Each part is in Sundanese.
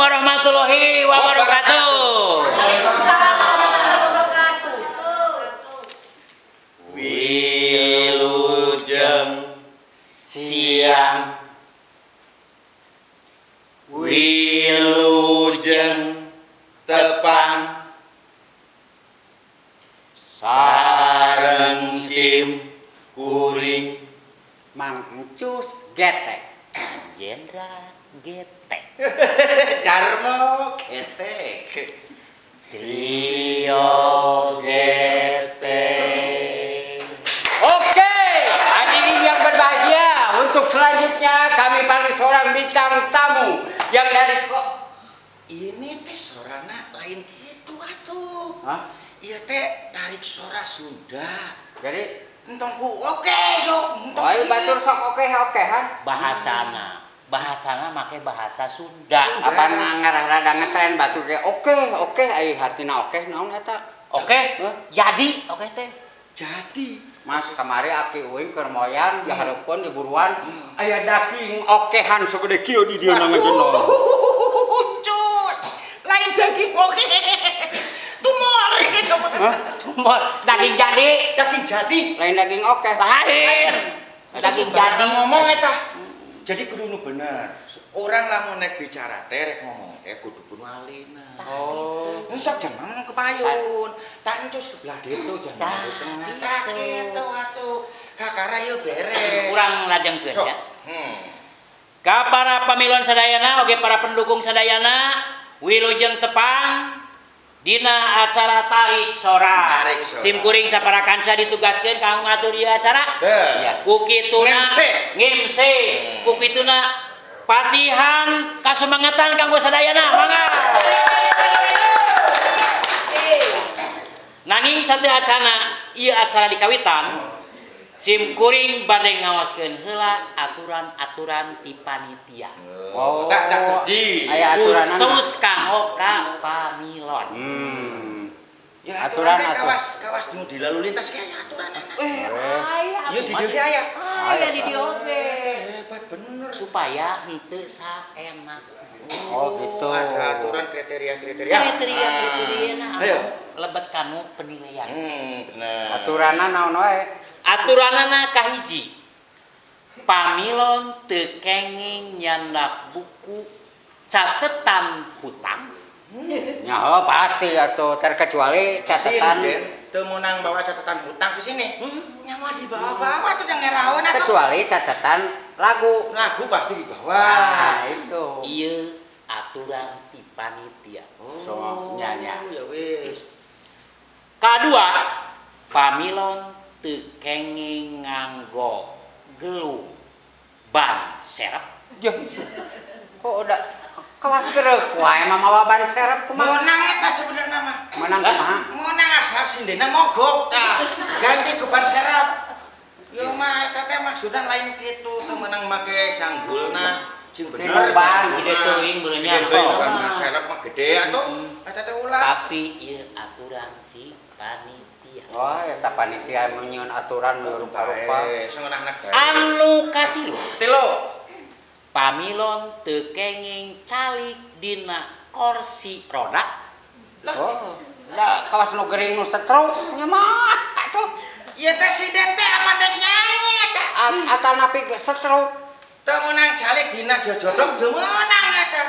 warahmatullahi wabarakatuh. Waalaikumsalam warahmatullahi wabarakatuh. Wilujeng siang, wilujeng tepang, sareng sim kuring Mang Encus Getek, Jenderal Getek, Darmo Getek, Trio Getek. Oke, hadirin yang berbahagia, untuk selanjutnya kami panggil seorang bintang tamu yang dari kok ini teh sorana lain gitu atuh. Hah? Iya teh tarik sora Sunda. Jadi entong ku oke sok entong. Oh, batur sok oke oke han. Bahasana, bahasana make bahasa Sunda. Apa ngarah rada ngetren batur ge oke oke ai hartina oke naon eta? Oke, jadi oke teh. Jadi Mas kamari aki uing keur moyan dihareupeun di buruan aya daging okehan sagede kieu di dieu nangejeun. Cut. Lain daging oke. Tumor gitu. Tumor daging jadi, daging jadi. Lain daging oke. Lain. Daging jadi ngomong eta. Jadi kudu nu bener. Orang lamun nek bicara teh rek ngomong teh kudu kudu alina. Oh. Sok jangan ngomong kepayun. Tak encus ke belah ditu jangan di tengah. Tak kitu atuh. Kakara ieu beres. Urang lajengkeun ya. Ka para pamiluan sadayana oge para pendukung sadayana wilujeng tepang dina acara tarik sora. Sim kuring sapara kanca ditugaskeun kanggo ngatur ieu acara. Ku kituna ngimse. Ku kituna pasihan kasumangatan kanggo sadayana. Mangga. Nanging satu acana ieu acara dikawitan sim kuring bade ngaoskeun heula aturan-aturan ti panitia. Oh, tak terji. Aya aturanana khusus kanggo ka pamilon. Ya aturan kawas kawas nu di lalu lintas ge aya aturanana. Aya. Ieu di dieu ge aya. Aya di dieu oge. Hebat bener supaya henteu saenak. Oh gitu. Ada aturan kriteria-kriteria. Kriteria-kriteriana ayo lebet kanu penilaian. Bener. Aturanna naon wae? Aturanana kahiji. Pamilon teu kenging nyandak buku catetan hutang. Ya pasti atuh terkecuali catatan teu meunang bawa catatan hutang ke sini. Nya moal dibawa-bawa tuh ngeraon atuh. Kecuali catatan lagu. Lagu pasti dibawa. Nah, itu. Ieu aturan ti panitia. Oh, nya nya. Ya wis. Kadua, pamilon teu kenging nganggo gelung ban serep. Ya. Kok udah kawas truk wae mah mawa ban serep kumaha? Meunang eta sebenarnya mah. Meunang kumaha? Meunang asal sindena mogok tah. Ganti ke ban serep. Ieu mah eta teh maksudna lain kitu, teu meunang make sanggulna cing bener. Ban gede teuing beureunya. Gede teuing ban serep mah gede atuh. Eta teh ulah. Tapi ieu aturan ti panitia. Wah, eta panitia nyieun aturan rupa-rupa. Sengenahna gawe. Anu katilu. Tilu. Pamilon teu kenging calik dina kursi roda. Lah, oh, da kawas nu gering nu stroke nya mah atuh. Ieu teh sinden teh apa nek nyanyi eta? Atanapi stroke. Teu meunang calik dina jojodog teu meunang eta.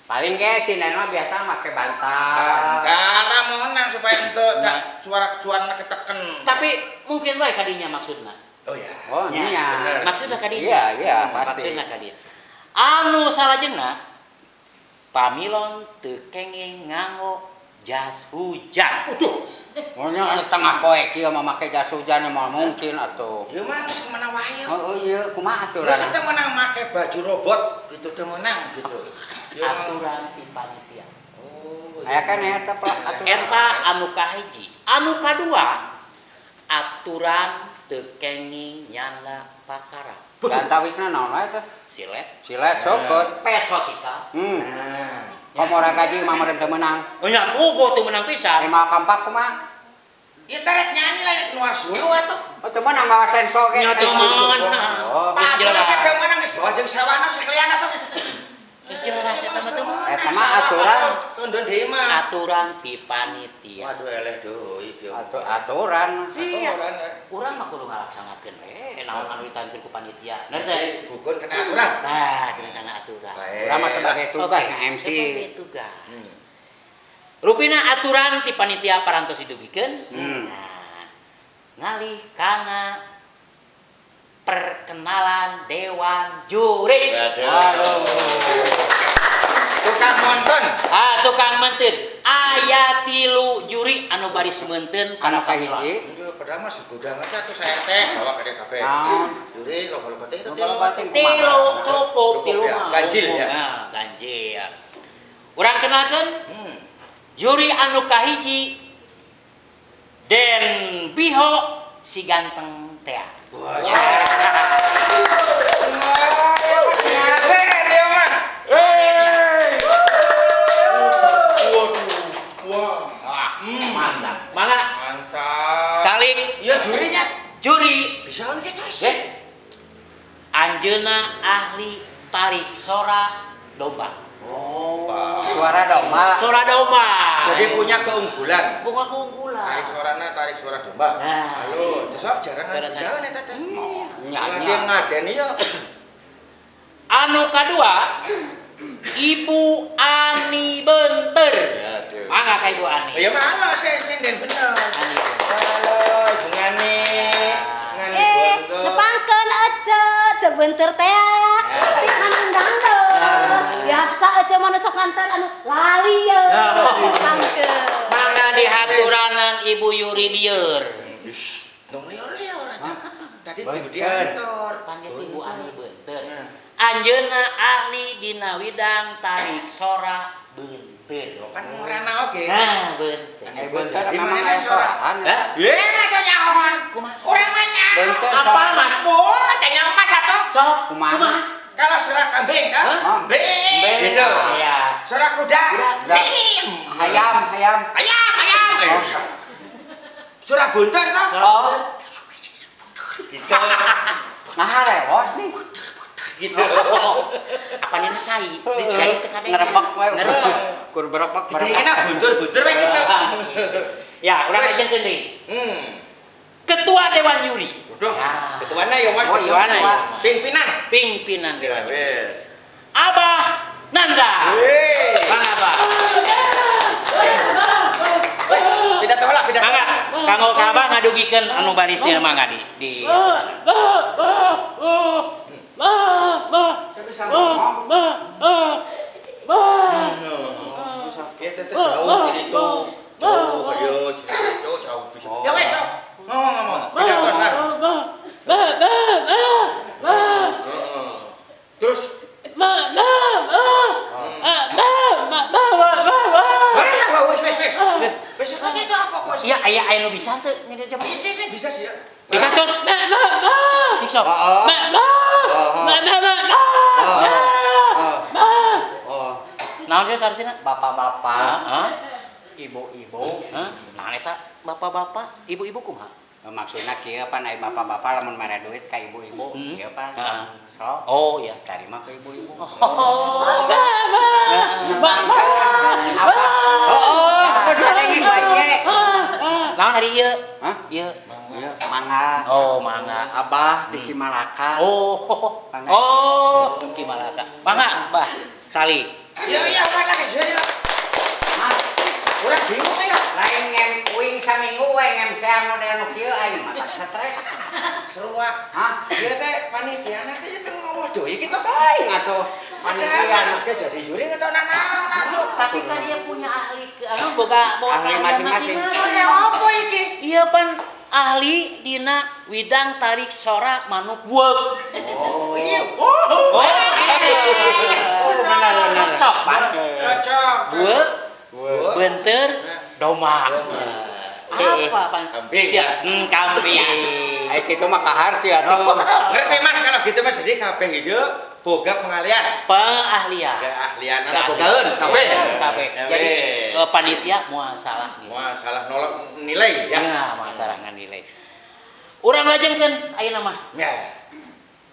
Paling ge sinden mah biasa make bantal. Bantal meunang supaya henteu suara-suarana keteken. Tapi mungkin wae kadinya maksudna. Oh ya. Oh iya. Bener. Maksudna kadinya. Iya, iya, pasti. Maksudna kadinya. Anu salajengna pamilon teu kenging nganggo jas hujan. Aduh. Monya tengah poe kieu mah make jas hujan mah mungkin atuh. Ieu mah geus kumaha wae. Oh iya, kumaha aturan? Geus teu meunang make baju robot gitu teu meunang gitu. Aturan ti panitia. Oh. Aya kan eta aturan. Eta anu kahiji. Anu kadua aturan teu kenging nyanda pakara. Gantawisna naon wae teh? Silet. Silet sokot. Peso tika. Komo ora gaji mah meureun teu meunang. Oh nya bogo teu meunang pisan. Emang kampak kumaha? Ieu teh rek nyanyi lain nuar sulu atuh. Oh teu meunang mawa senso ge. Nya teu meunang. Oh, geus jelas. Teu meunang geus bawa jeung sawahna sakalian atuh. Geus Jelas eta mah teu. Eta mah aturan tondon deui mah. Aturan ti panitia. Waduh eleh deui kieu. Aturan. Iya. Urang mah kudu ngalaksanakeun we naon anu ditangkeun ku panitia. Ngerti? Gugun kena aturan. Tah, kena aturan. Urang mah sebagai tugas nge-MC. Sebagai tugas. Rupina aturan ti panitia parantos didugikeun. Nah, ngalih kana perkenalan dewan juri. Waduh. Tukang monton. Ah, tukang menten. Aya 3 juri anu baris menten anu kahiji. Padahal mah segudang aja tuh saya teh bawa ke DKP. Naon? Juri loba-loba teh itu tilu cukup tilu mah. Ganjil ya. Nah, ganjil. Urang kenalkeun. Juri anu kahiji Den Biho si ganteng tea. Wah, ya Mas. Wah, mantap. Mana? Mantap. Calik. Iya jurinya. Juri. Bisa kan kita sih. Anjeuna ahli tarik sora domba. Oh, suara domba. Suara domba. Jadi punya keunggulan. Punya keunggulan. Tarik suarana, tarik suara domba. Nah. Halo, terus jarang bisa eta teh. Nyanyi ngadeni yo. Anu kadua, Ibu Ani Benter. Mangga ka Ibu Ani. Ya mangga sih sinden bener. Halo, Ibu Ani. Ngani Benter. Nepangkeun ece, ce Benter teh. Pikan undang. Biasa aja mana sok nganter anu lali ya. Nepangkeun. Mangga dihaturanan Ibu Yuri lieur. Tong lieur-lieur aja. Tadi ibu diantar. Panggil Ibu Ani Benter. Anjeunna ahli dina widang tarik sora benter. Kan rana oge. Nah, benter. Benter memang aya soraan. Hah? Ye, teu nyahoan. Urang mah nyaho. Apa Mas? Oh, teh nyaho Mas atuh. Sok, kumaha? Kalau suara kambing kan? Be. Gitu. Iya. Suara kuda. Ayam, ayam. Ayam, ayam. Suara bunter toh? Oh. Gitu. Nah, rewos nih. Gitu. Apa ini cai? Cai teh kadang ngerebek we. Ngerebek. Kur berebek. Jadi enak buntur-buntur we gitu. Ya, urang ajengkeun deui. Ketua Dewan Juri. Waduh, ketuana ya Mas, ketuana. Pimpinan. Pimpinan Dewan Juri. Wis. Abah Nanda. Bang Abah. Tidak tolak, tidak. Mangga, kanggo ka Abah ngadugikeun anu baris dieu mangga di. Bisa ngomong. Kita teh jauh jadi tuh. Jauh ayo, jauh jauh bisa. Ya wes sok. Ngomong-ngomong, tidak tosan. Terus wes wes itu apa kok? Iya, aya aya nu bisa teu ngene coba. Isi bisa sih ya. Bisa cos. Cik sok. Naon sih artinya? Bapak-bapak, ibu-ibu. Nah eta bapak-bapak, ibu-ibu kumaha? Maksudna kieu pan aya bapak-bapak lamun mere duit ka ibu-ibu, kieu pan. Sok. Oh iya, tarima ke ibu-ibu. Oh. Oh, kudu dengeng bae. Naon ari ieu? Hah? Ieu mangga. Oh, mangga. Abah di Cimalaka. Oh. Oh, Cimalaka. Mangga, Bah. Cali. Ya ya mana ke sini ya. Mas, urang bingung ya. Lain ngem uing saminggu we ngemsean model nu kieu aing mah tak stres. Seruak. Hah? Ieu teh panitiana teh teu ngomong deui kitu. Aing atuh panitia jadi juri ngetok nanaon atuh. Tapi kan dia punya ahli ke anu boga boga ahli masing-masing. Juri opo iki? Iya pan ahli dina widang tarik sora manuk bueuk. Oh iya. Oh. Benar cocok Pak. Cocok. Bueuk, beunteur, domba. Apa Pak? Kambing ya. Kambing. Ai kitu mah kaharti atuh. Ngerti Mas kalau gitu Mas jadi kabeh ieu boga pengalian. Pengahlian. Keahlian ana bogaeun kabeh. Kabeh. Jadi panitia moal salah. Moal salah nolak nilai ya. Ya, moal salah nilai. Urang lajengkeun ayeuna mah. Ya.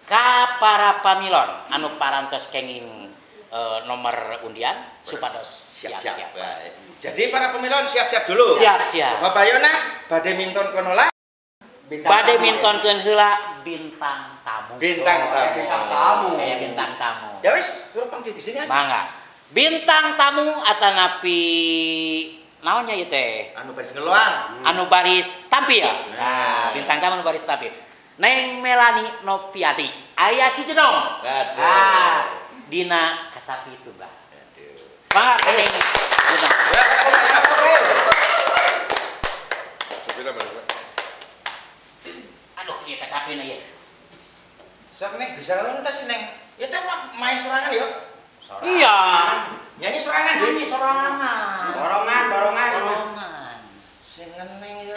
Ka para pamilon anu parantos kenging nomor undian supados siap-siap. Jadi para pemilon siap-siap dulu. Siap-siap. Bapak Yona bade minton konola. Bade mintonkeun heula bintang tamu. Bintang tamu. Bintang tamu. Kayak bintang tamu. Ya wis, suruh panggil di sini aja. Mangga. Bintang tamu atanapi naonnya ieu teh? Anu baris ngeluang. Anu baris tampil. Nah, bintang tamu anu baris tampil. Neng Melani Nopiati. Aya si Jenong. Ah, dina kacapi itu, Bah. Aduh. Mangga Neng. Jenong. Aduh, ieu kacapina ieu. Sok Neng bisa ngentas Neng. Ieu teh main serangan yo. Iya. Nyanyi serangan, nyanyi serangan. Borongan, borongan. Borongan. Sing neng yo.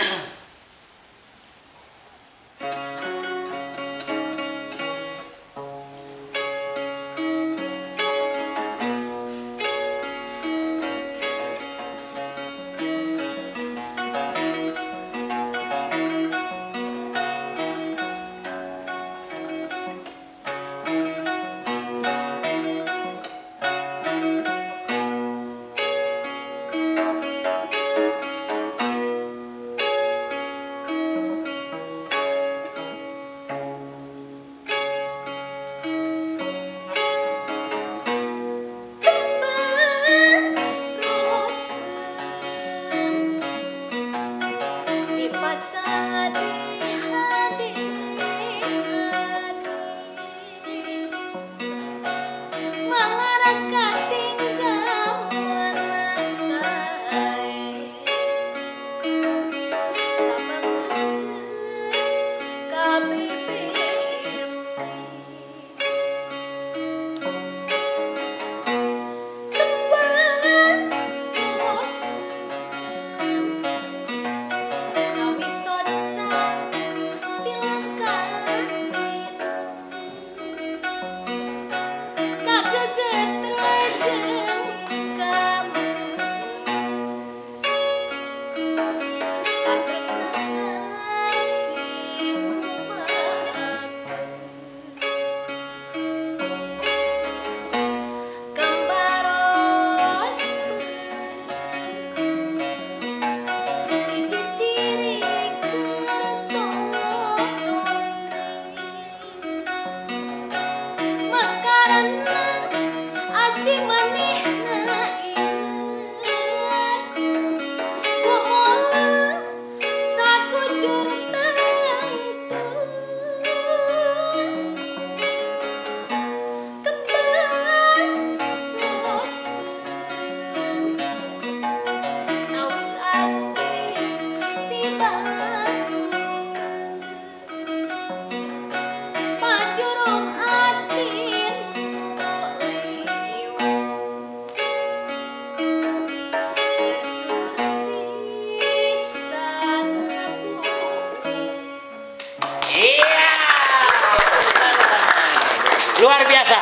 Luar biasa.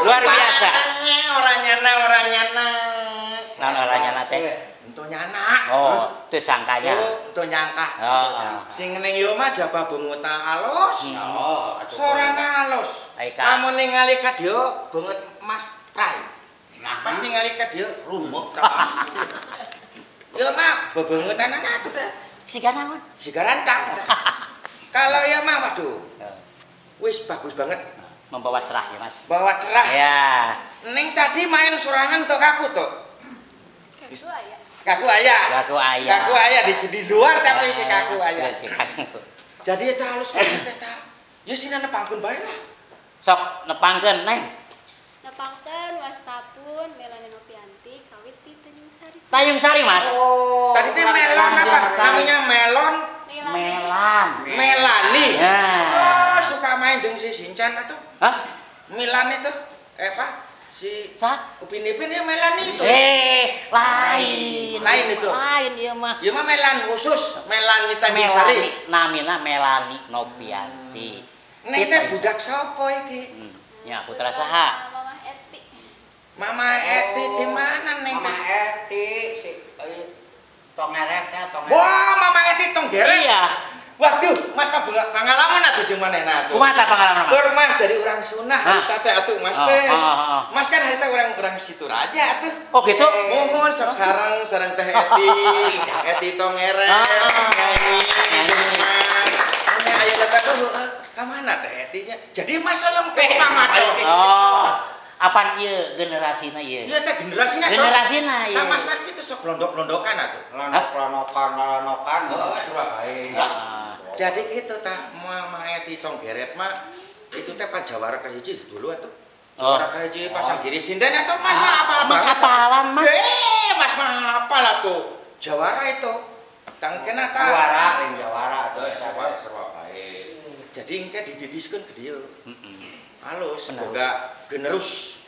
Luar biasa. Orang nyana, orang nyana. Nah, orang nyana teh. Entu nyana. Oh, teu sangkanya. Teu nyangka. Heeh. Sing neng ieu mah jaba beungeutna alus. Oh, sorana alus. Lamun ningali ka dieu beungeut Mas Trai. Nah, pas ningali ka dieu rumuk ta. Ieu mah bebeungeutanana atuh teh. Siga naon? Siga rantang. Kalau ieu mah waduh. Wis bagus banget. Membawa cerah ya, Mas. Bawa cerah. Ya. Neng tadi main sorangan tok aku tok. Kaku aya. Kaku aya. Kaku aya. Kaku aya di luar tapi si kaku aya. Jadi eta halus banget eta. Ya sina nepangkeun bae lah. Sok nepangkeun, Neng. Nepangkeun wastapun Melani Nopianti kawit ti Tanjung Sari. Tanjung Sari, Mas. Oh. Tadi teh melon apa? Namanya melon. Melan. Melani. Ya. Oh, suka main jeung si Shinchan atuh. Hah? Milan itu apa? Si Sa? Upin Ipin ya Melani itu. Lain. Lain itu. Lain ieu mah. Ieu mah Melan khusus, Melani Tanjung Sari. Namina Melani Nopianti. Nek teh budak sapa iki? Ya, putra saha? Mama Eti. Mama Eti di mana Neng? Mama Eti si Tongerek ya, Tongerek. Wah, Mama Eti Tongerek. Iya. Waduh, Mas mah pengalaman atuh jeung manehna atuh. Kumaha tah pengalaman Mas? Ur Mas jadi urang sunah harita teh atuh Mas teh. Mas kan harita urang-urang Situraja atuh. Oh gitu? Mohon sok sareng teh Eti, Eti Tongeret, nyanyi. Nya aya datang heueuh, ka mana teh Etinya? Jadi Mas hoyong teh atuh. Oh. Apaan ieu generasina ieu? Ieu teh generasina. Generasina ieu. Tah Mas mah kitu sok londok-londokan atuh. Londok-londokan, Oh, bae. Jadi gitu tah Mama Eti Tonggeret mah itu teh pan jawara kahiji dulu atuh. Jawara kahiji pasang giri sinden atuh Mas mah apal. Mas apalan Mas? Mas mah apal atuh. Jawara itu. Tangkena tah. Jawara lain jawara atuh. Sarua bae. Jadi engke dititiskeun ke dieu. Halus, boga generus.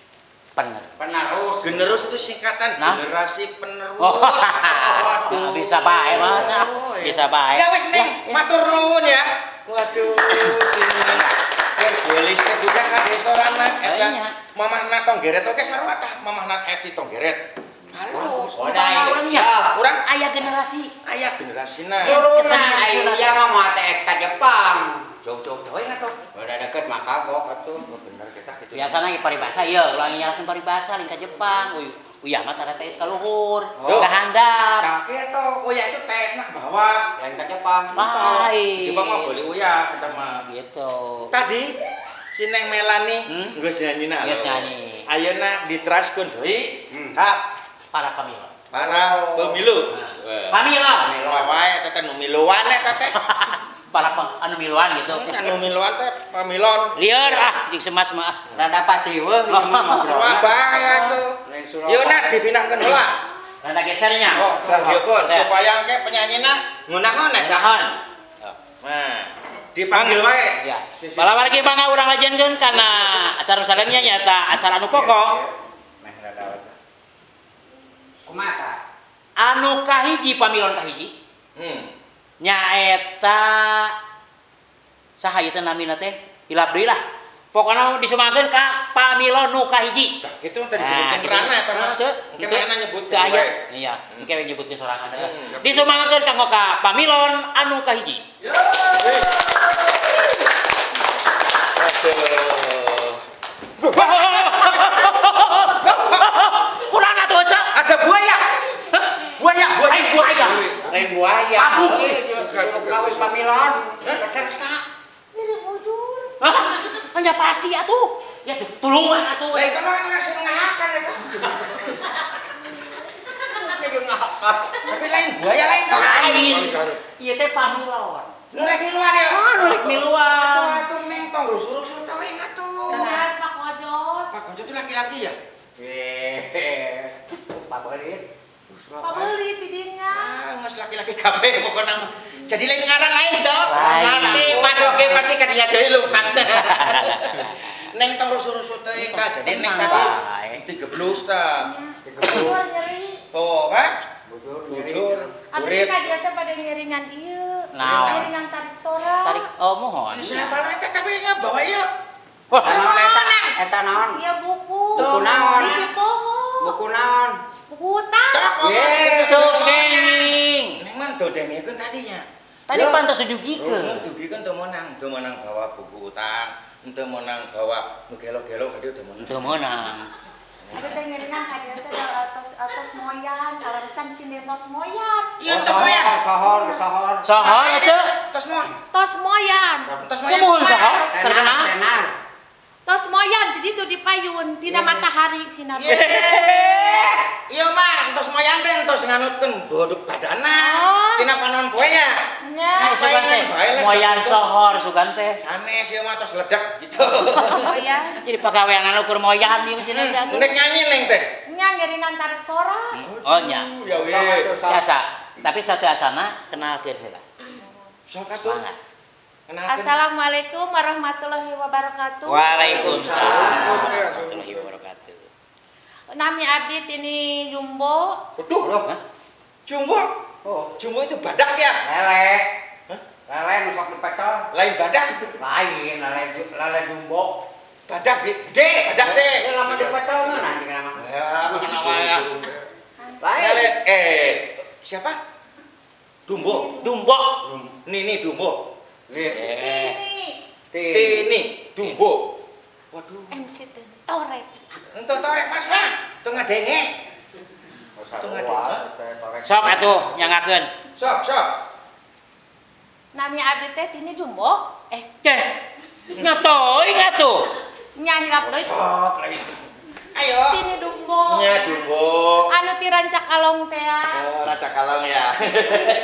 Penerus. Generus itu singkatan generasi penerus. Waduh, bisa bae Mas. Bisa bae. Ya wis Neng, matur nuwun ya. Waduh, sini. Keur gelis teh buka ka desorana eta. Mamahna Tonggeret oge sarua tah, mamahna Eti Tonggeret. Halus. Urang urang aya generasi, aya generasina. Turunan aya mah moal TS ka Jepang. Jauh-jauh deui atuh. Udah deket mah kagok atuh. Bener kita kitu. Biasana ge paribasa ieu, ulah nyalakeun paribasa lain ka Jepang. Uyah mah tara TS ka luhur, ka handap. Tah kitu, uyah itu TS-na ke bawah, lain ka Jepang. Lain. Jepang mah boleh uyah kita mah. Gitu. Tadi si Neng Melani geus nyanyina. Geus nyanyi. Ayeuna diteraskeun deui ka para pemilu. Para pemilu. Pamilo. Wae eta teh nu miluan eta teh. Para anu miluan gitu. Anu miluan teh pamilon. Lieur ah jeung semas mah. Rada paciweuh ieu mah. Surabaya atuh. Yeuna dipindahkeun heula. Rada gesernya. Oh, supaya engke penyanyina ngunahon eta. Ngunahon. Nah, dipanggil wae. Ya. Balawargi mangga urang lajenkeun kana acara sadayana nyaeta acara anu pokok. Meh rada. Kumaha? Anu kahiji pamilon kahiji. Nyaeta saha ieu teh namina teh hilap deui lah. Pokona disumakeun ka pamilon nu kahiji. Tah kitu teh disebutkeun rana eta mah. Engke mana nyebutkeun aya. Iya, engke nyebutkeun sorangan heeh. Disumakeun kanggo ka pamilon anu kahiji. Aduh. Kurang atuh Oca. Ada buaya. Buaya, buaya, buaya. Lain buaya. Aduh, kawis pamilon peserta. Nyeri bujur. Hah? Nya pasti atuh. Ya tulungan atuh. Lain kan langsung ngahakan eta. Tapi lain buaya lain toh. Lain. Ieu teh pamilon. Nu rek miluan ya? Ah, nu rek miluan. Atuh neng tong rusuh-rusuh teh we atuh. Pak Kojot. Pak Kojot itu laki-laki ya? Pak Belit. Pak Belit tidinya. Ah, geus laki-laki kabeh pokona mah. Jadi lain ngaran lain toh. Nanti Mas oke pasti kadinya deui lupat. Neng tong rusuh-rusuh teuing tah. Jadi neng tadi digeblus tah. Bujur nyeri. Tuh kan? Bujur. Abdi ka dieu teh pada ngiringan ieu. Ngiringan tarik sora. Tarik oh mohon. Siapa eta tapi bawa ieu. Wah, eta naon? Ieu buku. Buku naon? Isi poho. Buku naon? Buku hutang. Tuh kenging. Neng mah teu dengekeun tadinya. Tadi pantas dugikeun. Terus dugikeun teu meunang bawa buku utang, teu meunang bawa nu gelo-gelo ka dieu teu meunang. Teu meunang. Abi teh ngiringan ka dieu teh tos moyan, kaleresan sinden tos moyan. Ieu tos moyan. Sohor, sohor. Sohor atuh. Tos moyan. Tos moyan. Tos moyan. Sumuhun sohor terkenal. Tos moyan jadi itu di payun tina matahari sinar. Iya mah tos moyan teh tos nganutkeun boduk badana. Tina panon poe nya. Nya. Sugan teh. Moyan sohor sugan teh. Sanes ieu mah tos ledak gitu. Moyan. Jadi pagawean ukur moyan ieu mesinna teh atuh. Nek nyanyi neng teh. Nya ngirinan tarik sora. Oh nya. Ya wis. Biasa. Tapi satu acana kenalkeun heula. Sok atuh. Assalamualaikum warahmatullahi wabarakatuh. Waalaikumsalam warahmatullahi wabarakatuh. Nami abdi tini Jumbo. Waduh. Jumbo? Oh, Jumbo itu badak ya? Lele. Hah? Lele nu sok dipecel. Lain badak? Lain, lele Jumbo. Badak gede, badak teh. Ya lama dipecel mah anjing nama. Ya, mana wae. Lain. Lele siapa? Dumbo. Dumbo. Nini Dumbo. Tini. Tini Dumbo. Waduh. MC teh torek. Entuk torek Mas mah. Teu ngadenge. Teu ngadenge. Sok atuh nyangakeun. Sok, sok. Nami abdi teh Tini Dumbo. Ceh. Nyatoing atuh. Nya hilap deui. Sok lain. Ayo. Tini Dumbo. Nya Dumbo. Anu ti Rancakalong teh ya. Oh, Rancakalong ya.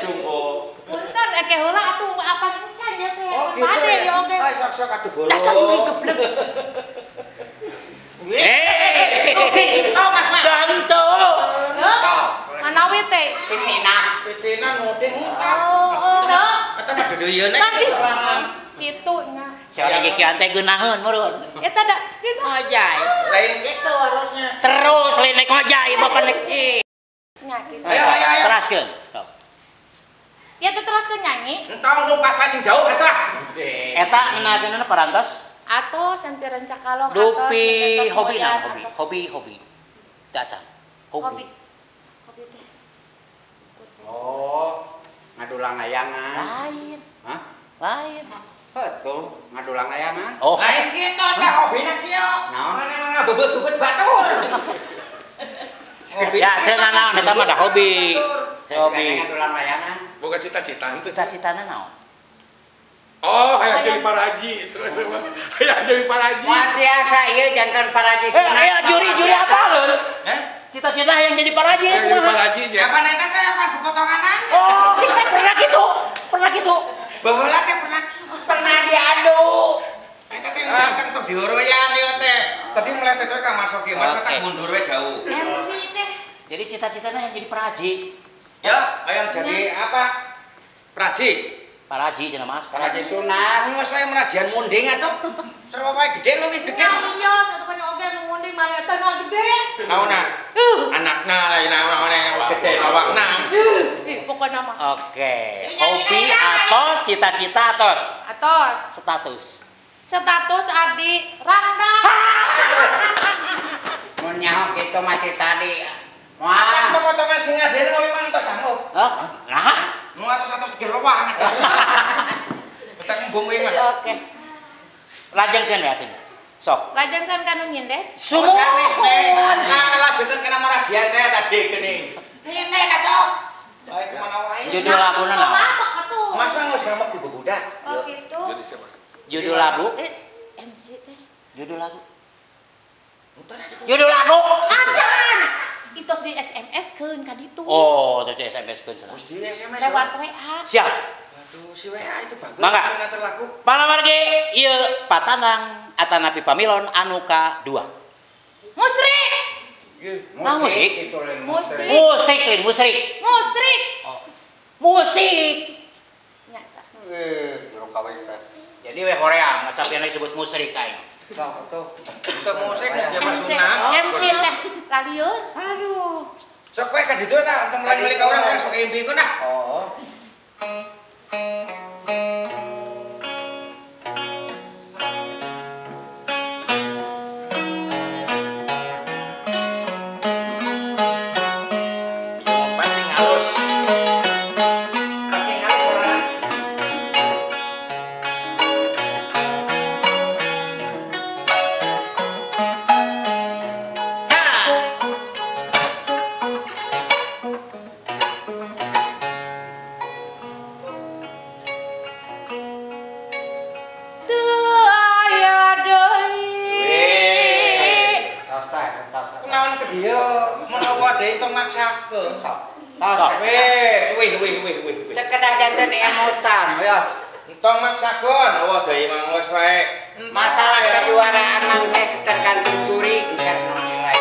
Dumbo. Punten eke heula atuh apan encan ya teh. Oh, gitu. Bade ya oge. Ay, sok-sok atuh boro. Dasar ieu geblek. Oh, Mas mah. Danto. Manawi teh? Pitina. Pitina nguding utang. Oh, oh. Eta mah dudu ieu nek sorangan. Kitu nya. Seorang kikian teh geunaheun meureun. Eta da ngojay. Lain gitu harusnya. Terus lain nek ngojay bapak nek. Nya kitu. Ayo ayo ayo. Teraskeun. Ya teh teraskeun nyanyi. Entong lumpat lajeng jauh eta. Eta ngeunahkeunna parantos? Atos ente Rancakalong atos. Dupi hobi na hobi. Hobi hobi. Teu acan. Hobi. Hobi teh. Oh, ngadulang layangan. Lain. Hah? Lain. Betul, ngadulang layangan. Oh. Lain kitu teh hobina kieu. Naon? Mana mah ngabebet-bebet batur. Ya, cenah naon eta mah da hobi. Hobi. Ngadulang layangan. Boga cita-cita. Cita-citana naon? Oh, hayang jadi paraji. Hayang jadi paraji. Wah, tiasa ieu jantan paraji sunat. Eh, juri-juri apa lho? Hah? Cita-cita hayang jadi paraji kumaha? Jadi paraji nya. Apa eta teh apa potonganan? Oh, pernah gitu. Pernah gitu. Baheula teh pernah diadu. Eta teh datang tong dihoroyan ieu teh. Tadi meletet we ka Mas Oki, Mas tak mundur we jauh. MC teh. Jadi cita-citanya yang jadi paraji. Ya, hayang jadi apa? Praji. Paraji cenah Mas. Paraji sunat. Geus wae merajian munding atuh. Sarua wae gede leuwih gede. Iya, satu kan oge nu munding mah eta na gede. Naonna? Anakna lain naon-naon gede lawakna. Ih, pokona mah. Oke. Hobi atos, cita-cita atos. Atos. Status. Status abdi rangda. Mun nyaho kitu mah ti tadi. Wah, potongan sing ngadene kowe mang tos sanggup. Hah? Nah. Mau atos-atos gelowang eta. Petak embung kowe mah. Oke. Lajengkeun we atuh. Sok. Lajengkeun ka nu nyinde? Sumuhun. Lah lajengkeun kana marajian teh tadi geuning. Nyinde atuh. Bae kemana wae. Judul laguna naon? Mas mah geus ngamuk di bebudak. Oh gitu. Judul lagu? MC teh. Judul lagu. Judul lagu. Acan. Itu di SMS-keun ka ditu. Oh, terus di SMS-keun cenah. Terus di SMS lewat WA. Siap. Waduh, si WA itu bagus. Mangga. Ngatur lagu. Palamargi ieu patanang atanapi pamilon anu ka-2. Musrik. Nah, musik. Musik. Musik lin, musrik. Musrik. Oh. Musik. Nyata. Belum kawin teh. Jadi we hoream ngacapian disebut musrik aing. Sok tuh. Untuk musik ya Mas Sunah. MC teh ralieur. Aduh. Sok we ka ditu tah, tong meuli ka urang sok impi ku nah. Oh. Pasti ngalus. Pasti ngalus orang. Teu aya deui. Tos teh, tos. Kunaon ke dieu menawa deui tong maksakeun. Tos. Wis, wih wih wih wih. Cek kedah janten emutan, wios. Entong maksakeun, eueuh deui mah geus wae. Masalah kejuaraan mangke tergantung juri engke nu nilai.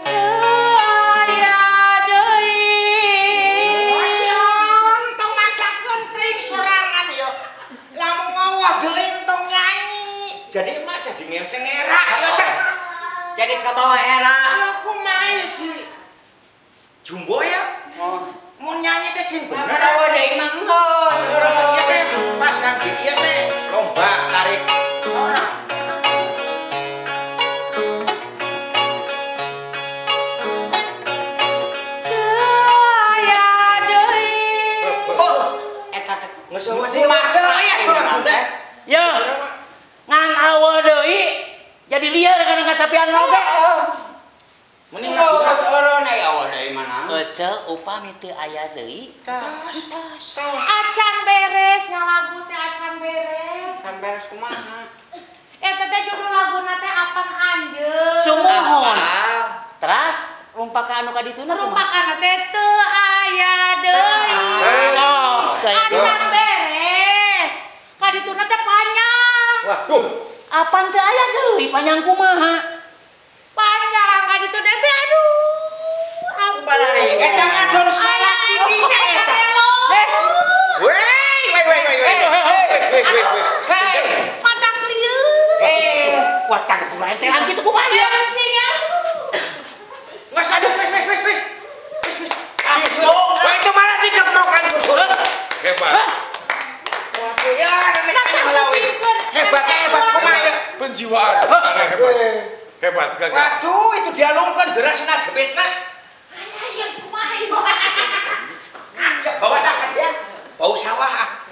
Teu aya deui. Entong maksakeun teuing sorangan yo. Lamun ngawah deui entong nyanyi. Jadi Mas jadi ngemse ngerak yo teh. Jadi ke bawah era. Lho kumaha si Jumbo ya? Oh. Mun nyanyi teh jin bener. Eueuh deui mah enggeus. Urang ieu teh pasang ieu teh lomba tarik orang. Teu aya Jadi liar kana ngacapian oge. Mending geus eureun aya Allah deui mana. Ece upami teu aya deui. Tos. Acan beres ngalagu teh acan beres. Acan beres kumaha? Eta teh judul laguna teh Apan Anjeun. Sumuhun. Teras rumpaka anu ka dituna kumaha? Rumpakana teh teu aya deui. Acan beres. Ka dituna teh panjang. Waduh. Apan teu aya deui panjang kumaha? Panjang ka dituna teh aduh. Ampun. Eta ngadon salah iki eta. Weh, weh weh weh weh. Weh weh weh. Matak lieur. Wah, tang kurang telan kitu kumaha ieu? Sing ya. Wes wes wes wes wes. Wes wes. Wah, itu malah dikeprokan Hebat. Waduh ya, hebat hebat kumaha ya? Penjiwaan hebat. Hebat gagah. Waduh, itu dialungkeun gerasna jepitna. Alah, ya kumaha ieu? Bawa tak ka dia. Bau sawah.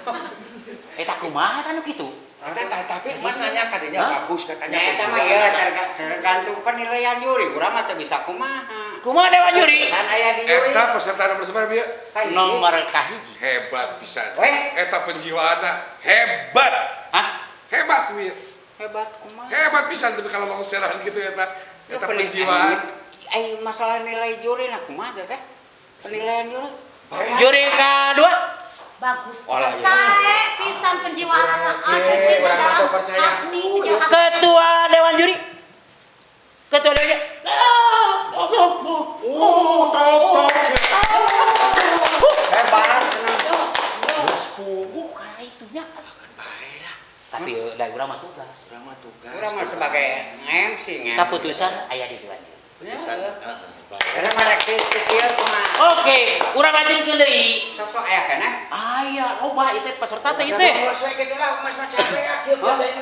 Eta kumaha tah nu kitu? Tapi Mas nanya kadenya bagus katanya. Eta mah ieu tergantung penilaian juri, urang mah teu bisa kumaha. Kumaha dewan juri? Kan aya di juri. Eta peserta nomor sabaraha bieu? Nomor kahiji. Hebat pisan. Eta penjiwaanna hebat. Hah? Hebat bieu. Hebat kumaha? Hebat pisan tapi kalau longserahan gitu eta eta penjiwaan. Ai masalah nilai juri nah kumaha teh? Penilaian juri. Juri kadua bagus sae pisan penjiwaan dalam akting ketua dewan juri. Ketua dewan juri. Oh, top top. Hebat. Geus puguh ka itunya. Bae lah. Tapi da urang mah tugas. Urang mah tugas. Urang mah sebagai MC. Kaputusan aya di dewan juri. Keputusan. Heeh. Karena marek kieu kumaha. Oke, urang lajengkeun deui. Sok-sok aya keneh? Aya, loba ieu teh peserta teh ieu teh. Geus we kitu lah Mas mah capek ah kieu teh.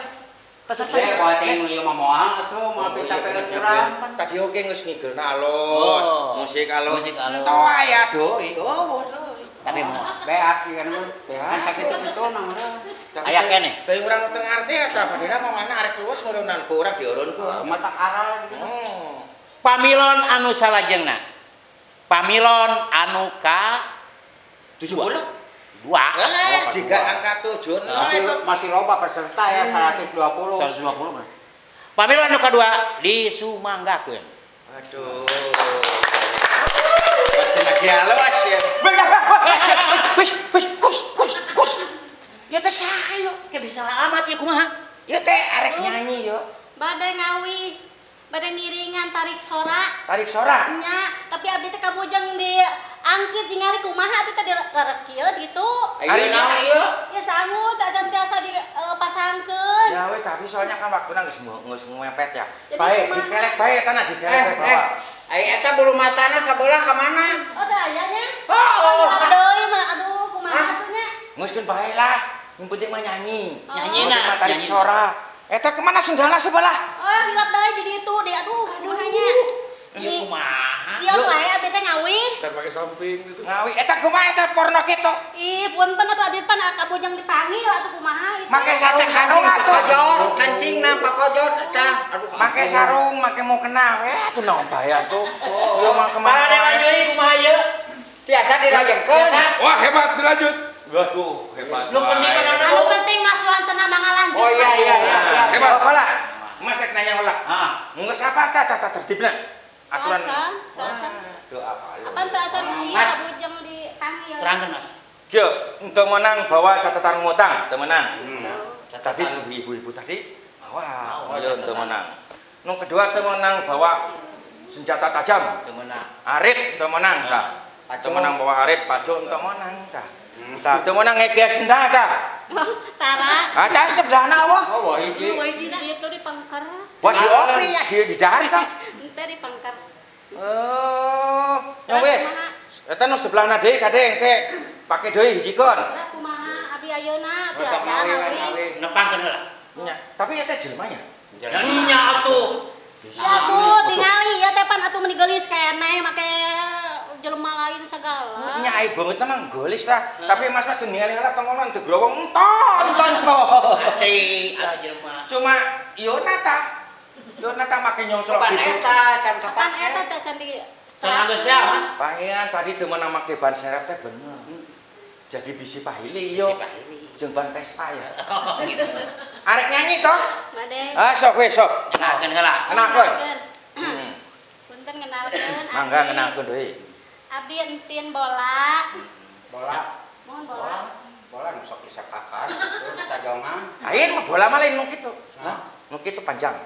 Peserta teh bawa teh nu ieu mah moal atuh moal capek urang. Tadi oge geus ngigelna alus, musik alus. Ento aya deui. Oh, deui. Tapi moal. Beak ieu kan mah. Beak sakitu-kitu na mah. Aya keneh. Teuing urang teu ngarti eta padahal mah mana arek luwes meureunnan ku urang diurunkeun. Matak aral gitu. Pamilon anu salajengna. Pamilon anu ka 72. Jika angka 7 masih loba peserta ya 120. 120 mah. Pamilon anu kadua disumanggakeun. Aduh. Pasti lagi halus ya. Wis wis kus kus kus. Ya teh saha yo? Ke bisa amat ya kumaha? Ya teh arek nyanyi yo. Bade ngawi. Bade ngiringan tarik sora. Tarik sora? Nya, tapi abdi teh kabujeng di angkit tingali kumaha teh tadi raras kieu gitu. Ari naon ieu? Ya sangut acan tiasa dipasangkeun. Ya wis tapi soalnya kan waktuna geus geus ngepet ya. Bae dikelek bae tanah dikelek bae bawa. Ai eta bulu matana sabelah ka mana? Oh teh aya nya. Oh. Deui mah aduh kumaha atuh nya. Geuskeun bae lah. Yang penting mah nyanyi. Nyanyina tarik sora. Eta kemana sendalna sebelah? Oh, hilap deui di ditu deh. Aduh, kumaha nya. Ieu kumaha? Kios wae abdi teh ngawi. Can pake samping gitu. Ngawi eta kumaha eta porno kitu? Ih, punten atuh abdi pan kabujang dipanggil atuh kumaha itu. Make sarung sarung atuh. Pakojor, kancingna pakojor eta. Aduh, make sarung, make mukena we atuh naon bae atuh. Ieu mah kemana? Para dewan juri kumaha ieu? Tiasa dilajengkeun. Wah, hebat dilanjut. Waduh, hebat. Nu penting mana? Anu penting Mas Wantena mangga lanjut. Oh iya iya iya. Hebat. Hebat. Mas rek nanya heula. Heeh. Geus apa tata tertibna? Aturan. Acan, acan. Doa apa? Apaan teu acan ieu kabujeng dipanggil. Terangkeun Mas. Kieu, teu menang bawa catatan ngutang, teu menang. Tapi ibu-ibu tadi bawa, ieu teu menang. Nu kedua teu menang bawa senjata tajam, teu menang. Arit teu menang tah. Teu menang bawa arit, pacul teu menang tah. Tah teu menang ngekes sendal tah. Tara. Ah tah sebelahna wah. Oh, wah hiji. Wah hiji itu di pangkar. Wah di opi ya di dari tah. Ente di pangkar. Oh, ya wis. Eta nu sebelahna deui kadeng teh pake deui hiji kon. Terus kumaha abi ayeuna biasa ngawi. Nepangkeun heula. Nya, tapi eta jelema nya. Nya atuh. Ya atuh tingali ya teh pan atuh meni geulis keneh make jelema lain segala. Nya ai banget mah geulis tah. Tapi Mas mah ningali heula tongonan teu growong enton enton. Asli, asli jelema. Cuma ieu na tah. Yo nata make nyongclok Pan gitu. Eta can Pan kapake. eta teh can di Can geus ya, Mas. Pangean tadi teu meunang make ban serep teh bener. Jadi bisi pahili yo. Bisi pahili. Jeung ban Vespa ya. Oh, gitu. Arek nyanyi toh? Bade. Ah sok we sok. Ngenakeun heula. Ngenakeun. Punten ngenalkeun. Mangga ngenalkeun deui. Abdi entin bola. Bola. Mohon bola. Bola nu sok disepakan terus cajongan. Lain mah bola mah lain nu kitu. Hah? Nu kitu panjang.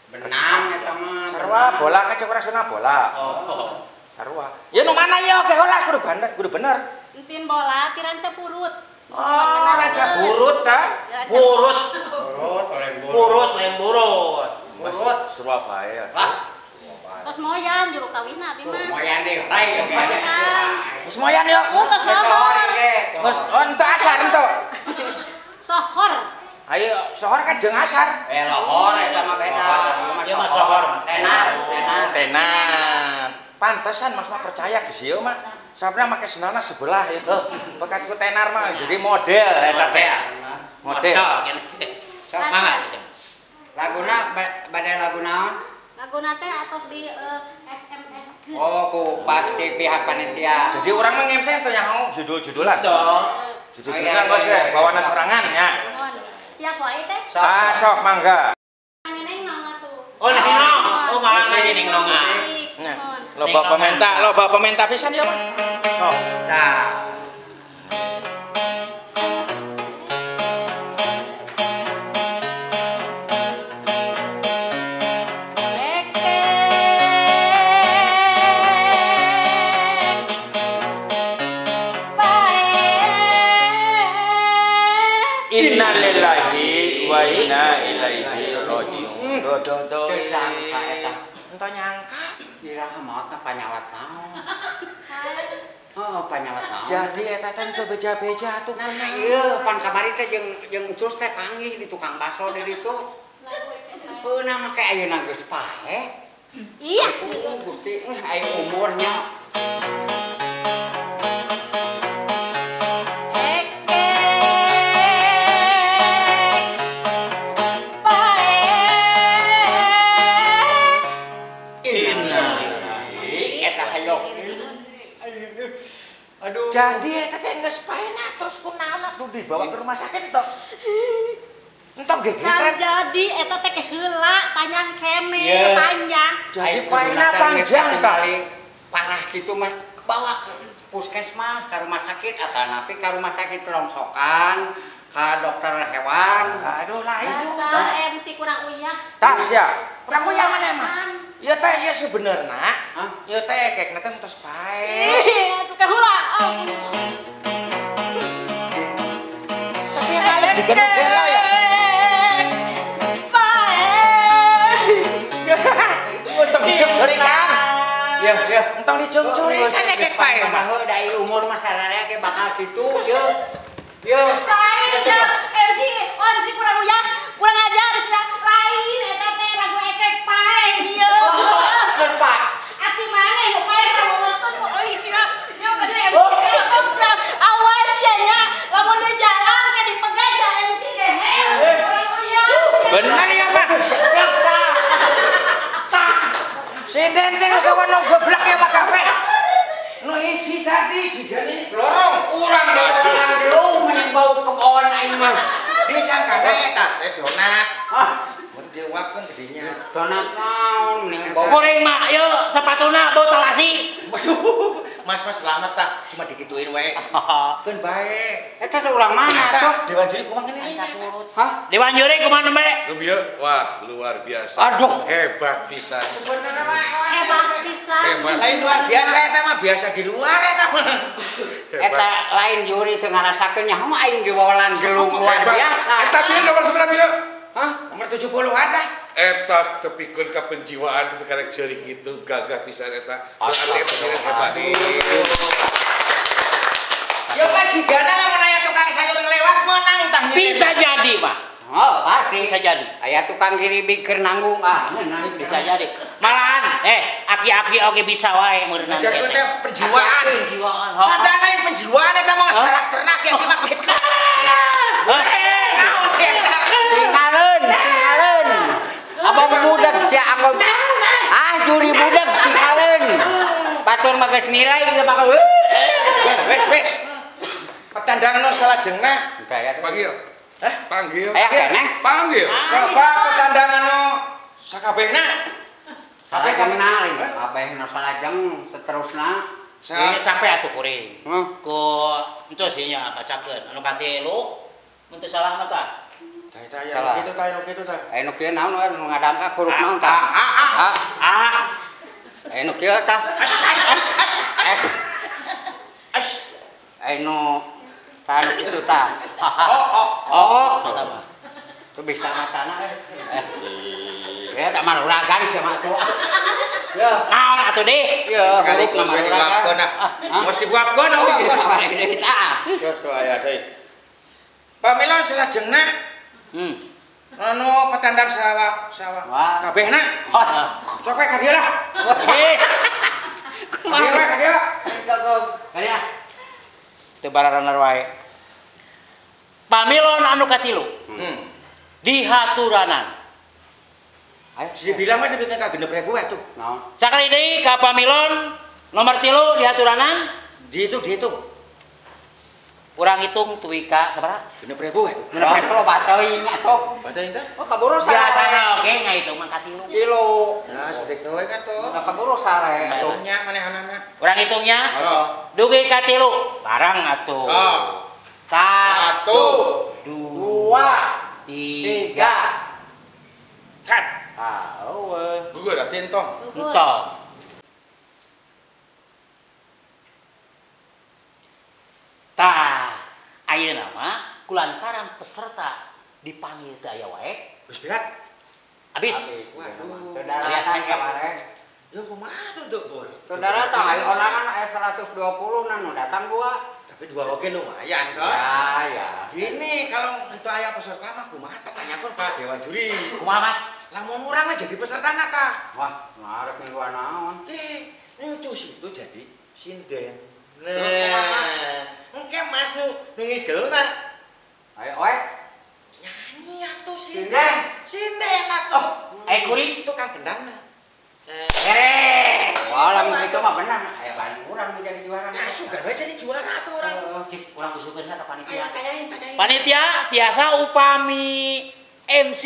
Benang eta mah. Sarua bola ka cek urang bola. Oh. Sarua. Ya nu mana ye oge heula kudu bener, kudu bener. Entin bola ti Rancapurut. Oh, Rancapurut ta. Burut. Burut lain burut. Burut lain burut. Burut. Sarua bae. Lah. Tos moyan juru kawinna abdi mah. Moyan deui rai ge. Geus moyan yo. Oh, tos Sohor ge. Geus oh ento asar ento. Sohor. Ayo sohor kan jeung asar. Eh lohor eta mah beda. Ieu mah sohor. Tenar, tenar. Tenar. Pantesan Mas mah percaya geus ieu mah. Sabna make sendalna sebelah ya. Bekat ku tenar mah jadi model eta teh. Model. Mangga. Laguna bade lagu naon? Laguna teh atos di SMS-keun. Oh, ku pasti pihak panitia. Jadi urang mah ngemse teh nyaho judul-judulan. Judul-judulan Oh, bos iya, ya, iya. bawana sorangan nya. Mohon. Siap wae teh. Ah sok mangga. Neng nong atuh. Oh, Neng Nong. Oh, malah aja Neng Nong. Nah, loba pementa, loba pementa pisan ya mah. Sok. Nah. Innalillahi wa inna ilaihi raji'un. Dodo. Teu sangka eta. Entah nyangka. Iraha maotna panyawat naon. Oh, panyawat naon. Jadi eta teh teu beja-beja atuh. Nah, ieu pan kamari teh jeung jeung Ucus teh panggih di tukang baso di ditu. Heuh make ayeuna geus paeh. Iya. Gusti, aya umurnya. Aduh. Jadi eta teh geus paena terus kunaon atuh dibawa ke rumah sakit entok. Entok gegetren. Jadi eta teh heula panjang kene, panjang. Jadi paena panjang tah. Parah gitu mah bawa ke puskesmas, ke rumah sakit atanapi ke rumah sakit rongsokan, ke dokter hewan. Aduh lain. Asal MC kurang uyah. Tah sia. Kurang uyah mana emang? Ieu teh ieu sebenarna, ieu teh ekekna teh tos pae. Ih, atuh kaheula. Tapi halus juga nu gelo ya. Pae. Entong dicungcurikan. Ya, ya. Entong dicungcurikan ekek pae mah. Heuh, da ieu umur mah sararea ge bakal kitu ieu. Ieu. Lain ya, MC, MC kurang uyah, kurang ajar lain eta teh lagu ekek pae ieu. Geus pae. Ati maneh nu pae ka ngomongkeun ku euy sia. Nya kade MC sia. Awas ya nya, lamun di jalan ke dipegat sa MC ge kurang uyah. Bener ya, Pak. Sinden teh geus nu goblok ya Pak kafe. Nu hiji tadi jigane blorong. Urang gelung mending bau kebon aing mah. Disangkana eta teh donat. Hah, mun diuapkeun gedinya. Donat naon mending bau. Goreng mah ieu sepatuna bau talasi. Waduh, Mas mas selamat tah, cuma dikituin wae. Keun bae. Eta teh urang mana tuh? Dewan juri kumaha ngene? Hah? Dewan juri kumaha nembe? Nu bieu, wah luar biasa. Aduh, hebat pisan. Sebenarnya mah hebat pisan. Hebat. Lain luar biasa eta mah biasa di luar eta mah. Eta lain juri teu ngarasakeun nyaho aing diwawalan gelung luar biasa. Eta bieu nomor seberapa bieu? Hah? Nomor 70 ada. Eta tepikeun ka penjiwaan karek ceurik kitu gagah pisan eta. Berarti eta hebat. Ya kan jigana lamun aya tukang sayur ngelewat menang tah. Bisa jadi, Pak. Oh, pasti bisa jadi. Aya tukang giribig keur nanggung ah, menang. Bisa jadi. Malahan aki-aki oge bisa wae meureunana. Jadi teh penjiwaan. Penjiwaan. Ada lain penjiwaan eta mah karakterna kieu mah kitu. Tinggalin, tinggalin. Abang budak juri budak cikaleun. Batur mah geus nilai ieu bakal. Wes wes. Petandangan salajengna. Panggil. Hah? Panggil. Aya keneh? Panggil. Coba petandangan sakabehna. Salajengna, kabehna salajeng seterusna. Ini capek atuh kuring. Ku entu sih nya bacakeun anu katilu mun teu salah mah tah. Tah tah ya kitu tah nu kitu tah. Aya nu kieu naon nu ngadangkak huruf naon tah? A A A. A. Aya nu kieu tah. S S S S S. S. Aya nu tah nu kitu tah. O O O. Tuh bisa macana eh. Ya tak maruragan sia mah tuh. Ya. Naon atuh deh? Ya, sekali geus dibuapkeun ah. Mesti dibuapkeun oh. Terus aya deui. Pamilon salajengna. Anu petandang sawah sawah. Kabehna. Sok we ka dieu lah. Eh. Kumaha we ka dieu? Ka dieu. Teu bararanar wae. Pamilon anu katilu. Dihaturanan. Si bilang mah nepi ka 6.000 atuh. Naon? Sakali deui ka pamilon nomor 3 dihaturanan. Dihitung dihitung. Urang hitung tuwi ka sabaraha? 6.000 atuh. 6.000 loba teuing atuh. Teuing teh? Oh kaburu sare. Biasana oge ngahitung mah katilu. Tilu. Nah, saeutik teuing atuh. Nah kaburu sare atuh. Nya manehanana. Urang hitungnya. Dugi ka 3. Barang atuh. 1 2 3 Kat. Ah, eueuh. Gugur atuh entong. Entong. Tah, ayeuna mah kulantaran peserta dipanggil teu aya wae. Geus berat. Habis. Waduh, teu daratan kamare. Yo kumaha tuh tuh, Bor? Teu daratan aya ondangan aya 120 na nu datang 2. Tapi 2 oge lumayan toh. Ya, ya. Gini kalau untuk aya peserta mah kumaha tah tanyakeun ka dewan juri. Kumaha, Mas? Lamun urang mah jadi peserta na tah. Wah, ngarep ngiluan naon? Eh, encus itu jadi sinden. Nah, engke Mas nu ngigelna. Ayo oe. Nyanyi atuh sinden. Sinden atuh. Eh kuring tukang kendangna. Beres. Wah, lamun kitu mah bener. Aya ban urang nu jadi juara. Nah, sugan we jadi juara atuh urang. Cik, urang usukeun ka panitia. Ayo tanyain, tanyain. Panitia tiasa upami MC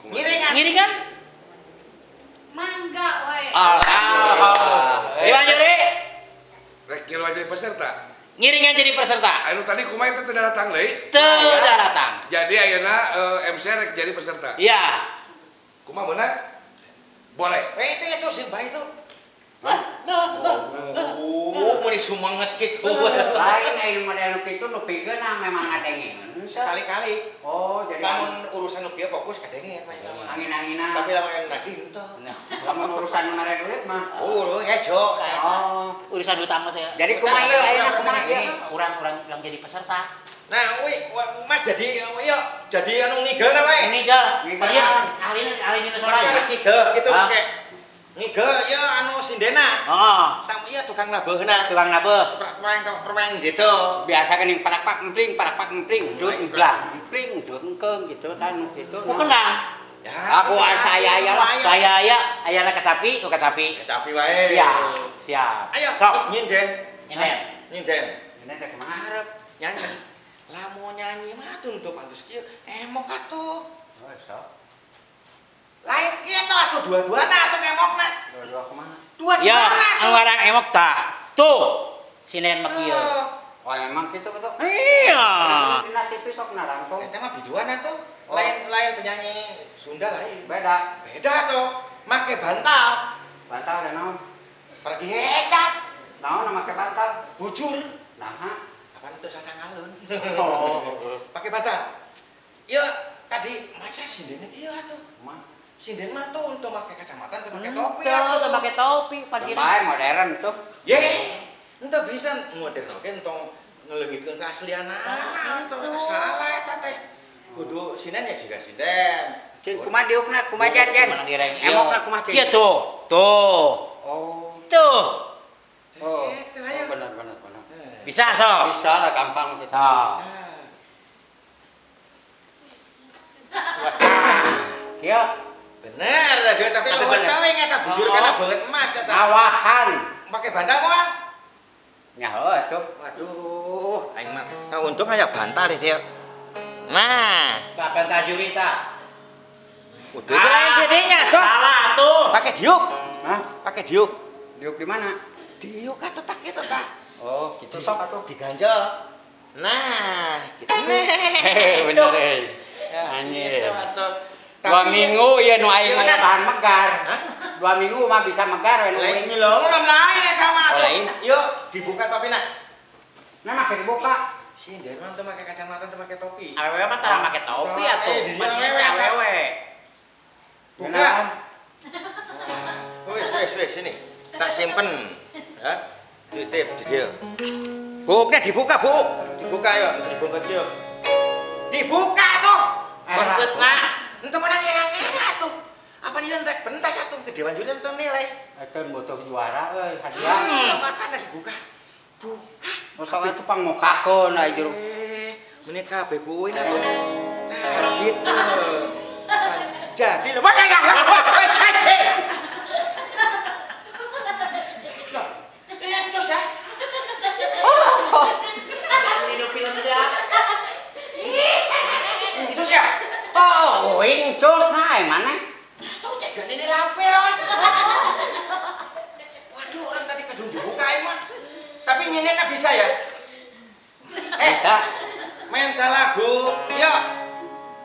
ngiringan. Ngiringan? Mangga we. Alhamdulillah. Dilanjut deui. Rek ngiluan jadi peserta. Ngiringan jadi peserta. Anu tadi kumaha itu teu daratang deui? Teu daratang. Jadi ayeuna MC rek jadi peserta. Iya. Kumaha meunang? Boleh. Itu si Mbak itu. Oh, meni sumanget gitu. Lain aya model nu kitu nu pikeun memang ngadengeun. Sekali-kali. Oh, jadi lamun urusan nu kieu fokus kadenge angin-anginan. Tapi lamun lagi henteu. Lamun urusan mere duit mah. Oh, hejo. Oh, urusan hutang mah teh. Jadi kumaha ieu ayeuna kumaha ieu? Urang-urang jadi peserta. Nah, Mas jadi ieu jadi anu ngigelna wae. Ngigel. Ieu ahli sora. Ngigel kitu engke. Ngigel ieu anu sindena. Heeh. Sam ieu tukang nabeuhna. Tukang nabeuh. Pereng gitu. Biasa geuning parakpak empling, parakpak empling, dut emplang, empling, dut engkeung gitu kan gitu. Ku kendang. Ya, aku saya aya lah. Saya aya, ayana kecapi, ku kecapi. Kecapi wae. Siap, siap. Ayo, sok nyinden. Nyinden. Nyinden. Nyinden teh kumaha? Arep nyanyi. Lamun nyanyi mah tuntut pantes kieu, emok atuh. Oh, sok. Lain kieu tuh atuh dua-duana atuh emokna. Dua-dua kumaha? Dua-duana. Ya, anu ngaran emok tah. Tuh. Sinden mah kieu. Oh, emang kitu betul. Iya. Dina TV sok narangtung. Eta mah biduana tuh. Lain-lain penyanyi Sunda lain. Beda. Beda tuh. Make bantal. Bantal teh naon? Pergi hees tah. Naon make bantal? Bujur. Naha? Apaan teu sasangalun. Oh. Pakai bantal. Ieu tadi maca sindene kieu atuh. Mah. Sinden mah tuh untuk make kacamata, untuk make topi atuh. Teu make topi pan sinden. Bae modern tuh. Ye. Enteu bisa modern oge entong ngeleungitkeun keaslianana entong eta salah eta teh. Kudu sinden ya jiga sinden. Cing kumaha diukna kumaha jan jan. Emokna kumaha cing. Kieu tuh. Tuh. Oh. Tuh. Oh. Benar benar benar. Bisa sok. Bisa lah gampang gitu. Kieu. Bener, dia tapi luhur teuing eta bujur kana banget emas eta. Awahan. Pakai bantal moal? Nyaho atuh. Waduh, aing mah nah, untung aya bantal di dia. Nah, bantal jurita. Udah itu lain didinya tuh. Salah atuh. Pakai diuk. Hah? Pakai diuk. Diuk di mana? Diuk atuh tak kitu tah. Oh, gitu sok atuh. Diganjel. Nah, gitu. Bener euy. Anjir. 2 minggu ieu nu aing mah bahan megar. 2 minggu mah bisa megar we nu aing. Lain lho, lain eta mah. Yuk, dibuka topina. Nah, make dibuka. Si Derman tuh make kacamata tuh make topi. Awewe mah tara make topi atuh. Masih awewe. Buka. Wes wes wes sini. Tak simpen. Ya. Ditip di dia. Buknya dibuka, Bu. Dibuka yuk, dibuka yuk. Dibuka tuh. Bengkeutna. Entah mana ngira-ngira tuh. Apa dia entek pentas atuh ke dewan juri entu nilai. Eta butuh juara euy, hadiah. Makana dibuka. Buka. Masa atuh pangmukakeun aya jeruk. Meni kabeh kuwi atuh. Nah, gitu. Jadi lho, wah caci. Loh, ini encus ya? Oh. Ini film ya. Encus ya? Oh, encus nah mana? Tuh cek ini lampir oi. Waduh, orang tadi kadung dibuka emang. Tapi nyenennya bisa ya? Bisa. Main lagu, yuk.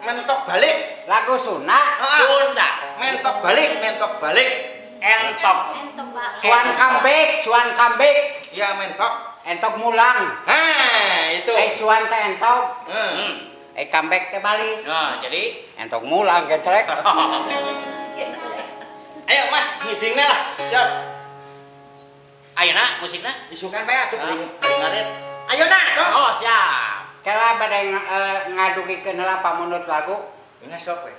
Mentok balik. Lagu Sunda. Sunda. Mentok balik, mentok balik. Entok. Entok, Pak. Suan comeback, suan comeback. Ya, mentok. Entok mulang. Nah, itu. Suan teh entok. Comeback teh balik. Nah, jadi entok mulang kecelek. Ayo Mas, ngidingna lah. Siap. Ayo nak, musikna. Isukan bae atuh bari ngaret. Ayo nak, toh. Oh, siap. Kala bade ngadugikeun heula pamundut lagu. Ngasok we.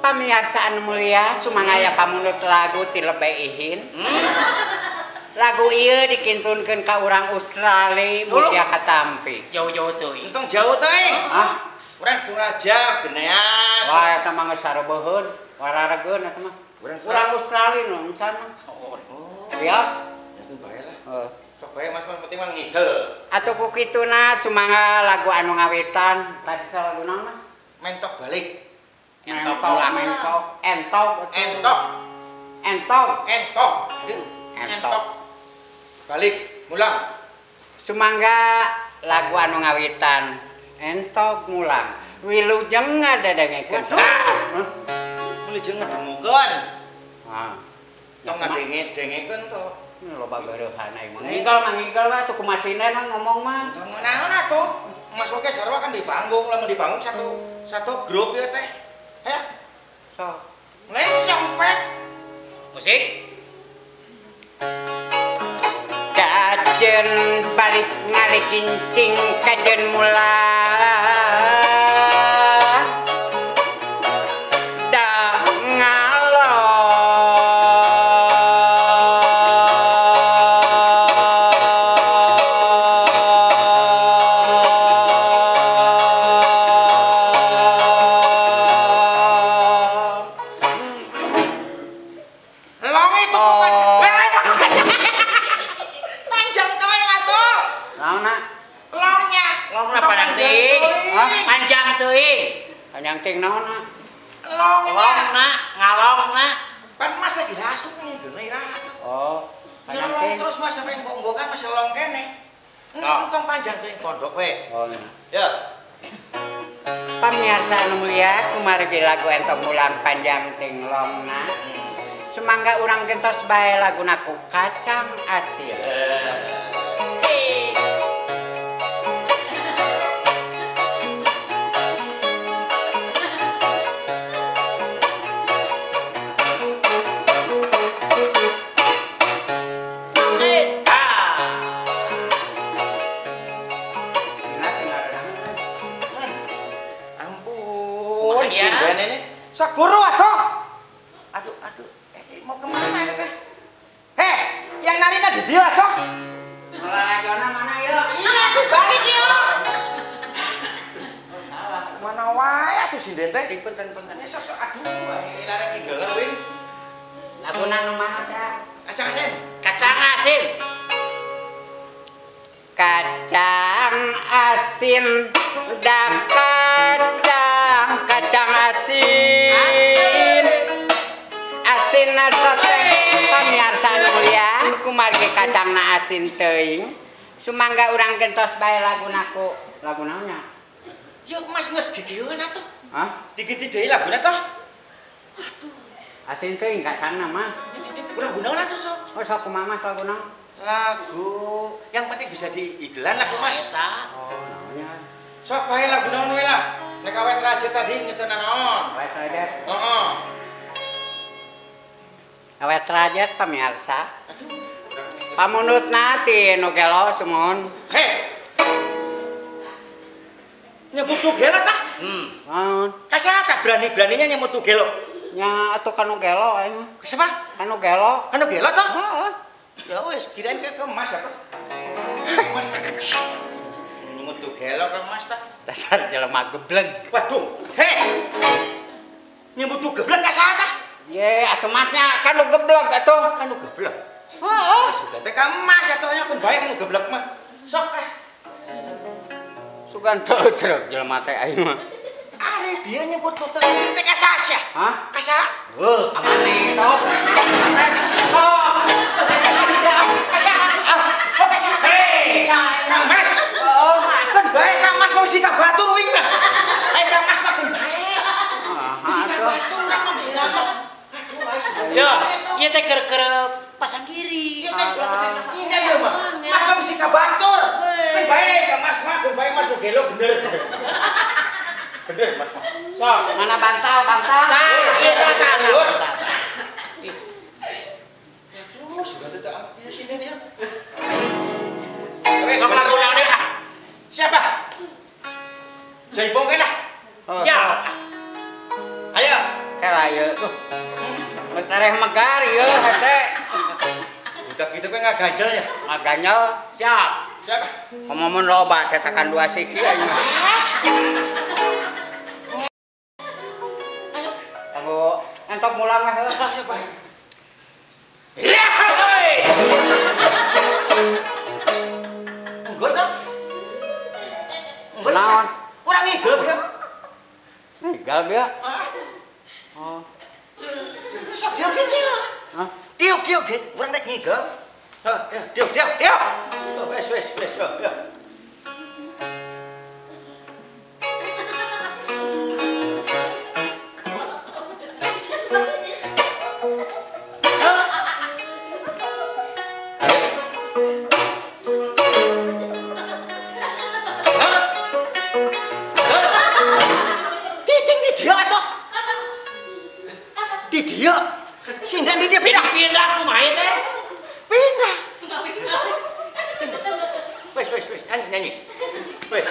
Pamiarsa anu mulia, sumangaya pamundut lagu ti Lebe Ihin. Lagu ieu dikintunkeun ka urang Australia mulia katampi. Jauh-jauh teuing. Untung jauh teuing. Hah? Urang Suraja, Geneas. Wah, eta mah geus sarebeuheun, wararageun eta mah. Urang Australia nu encan mah. Oh. Ya. Itu bae lah. Heeh. Sok bae Mas, penting mah ngidel. Atuh ku kituna sumangga lagu anu ngawitan. Tadi salah lagu naon, Mas? Mentok balik. Mentok, mentok, entok, entok. Entok, entok. Entok. Balik, mulang. Sumangga lagu anu ngawitan. Entok mulang. Wilujeng ngadengekeun. Waduh. Wilujeng ngadengekeun. Hah. Tong ngadenge-dengekeun to. Loba geureuhan aing mah. Ngigel mah ngigel wae atuh kumasina ngomong mah. Tong naon atuh? Masuk ke sarua kan di panggung, lamun di panggung satu grup ya teh. Ayo. Sok. Lain sampai musik. Kajen balik ngalikincing kajen mula. Da ngalor. Long itu panjang teuing atuh. Naonna? Longnya. Longna panjang teuing. Panjang teuing. Panjang teuing naonna? Longnya. Longna, ngalongna. Pan Mas lagi rasuk nih, geuna iraha tuh. Oh, panjang Long teuing. terus Mas sampai enggok-enggokan masih long keneh. Geus tong panjang teuing pondok we. Oh. Ya. Pamirsa anu mulia, kumargi lagu entok mulang panjang ting longna. Sumangga urang gentos bae laguna ku kacang asin. Ampun, si Ben ini sok buru atuh. Aduh, aduh. Mau kemana ini teh? Heh, yang narina di dia atuh. Olahragana mana yuk? Iya, dibalik yuk. Oh, salah. Mana wae atuh sinden teh. Cing punten-punten. Sok-sok aduh aing arek nginggel wing. Laguna nu mana teh? Kacang asin. Kacang asin. Kacang asin dan kacang asin. Asin sate pamiarsa nu mulia kumargi kacangna asin teuing. Sumangga urang gentos bae laguna ku. Lagu naon nya? Yuk Mas geus gigieuan atuh. Hah? Digenti deui laguna toh? Aduh. Asin teuing kacangna mah. Lagu naon atuh sok? Oh sok kumaha Mas lagu naon? Lagu yang penting bisa diigelan lagu Mas. Oh, naonnya? Sok bae lagu naon we lah. Nek awet rajet tadi ngetenan naon? Awet rajet. Heeh. Awet rajet pamirsa. Pamunutna ti nu gelo sumuhun. He. Nyebut nu gelo tah? Naon? Kasaha tah berani-beraninya nyebut nu gelo? Nya atuh kanu gelo aing mah. Siapa? Kanu gelo. Kanu gelo tah? Heeh. Ya wis, kirain ke Mas apa? Nyebut nu gelo ka Mas tah. Dasar jelema gebleg. Waduh, he. Nyebut nu gebleg kasaha tah? Ye, atuh Masnya kanu gebleg atuh. Kanu gebleg. Heeh. Sugan teh ka Mas atuh nya kun bae kanu gebleg mah. Sok eh. Sugan teu truk jelema teh aing mah. Are dia nyebut nu teu teh ka saha sia? Hah? Ka saha? Heuh, ka maneh sok. Oh. Ka saha? Oh, ka saha? Hei, Kang Mas. Heeh. Kun bae Kang Mas wong sika batur uing mah. Aing Kang Mas mah kun bae. Sika batur urang mah sika mah. Aduh, aing. Yo, ieu teh keur-keur pasang kiri. Ieu teh ini ieu mah. Mas mah sika batur. Kun bae Kang Mas mah, kun bae Mas nu gelo bener. Bener Mas mah. Sok, mana bantal, bantal. Tah, ieu tah tah. Aduh, sudah teu ieu sini dia. Sok lagu naon deui ah? Siapa? Jaipong lah. Siap. Ayo. Kela ieu. Duh. Metareh megar ieu hese. Budak kitu kowe ngaganjel ya? Ngaganjel. Siap. Siapa? Komomun loba cetakan 2 siki aing. Ayo. Lagu entok mulang mah heuh. Siapa? Ya. Unggul toh? Unggul. Naon? Urang ngigel bro. Ngigel bro. Oh. Sok diuk diuk. Hah? Diuk diuk ge, urang rek ngigel. Hah, diuk diuk diuk. Wes wes wes yo. Cicing di dia atuh. Di dia. Sinden di dia pindah. Pindah kumaha teh? Pindah. Wes wes wes nyanyi nyanyi. Wes.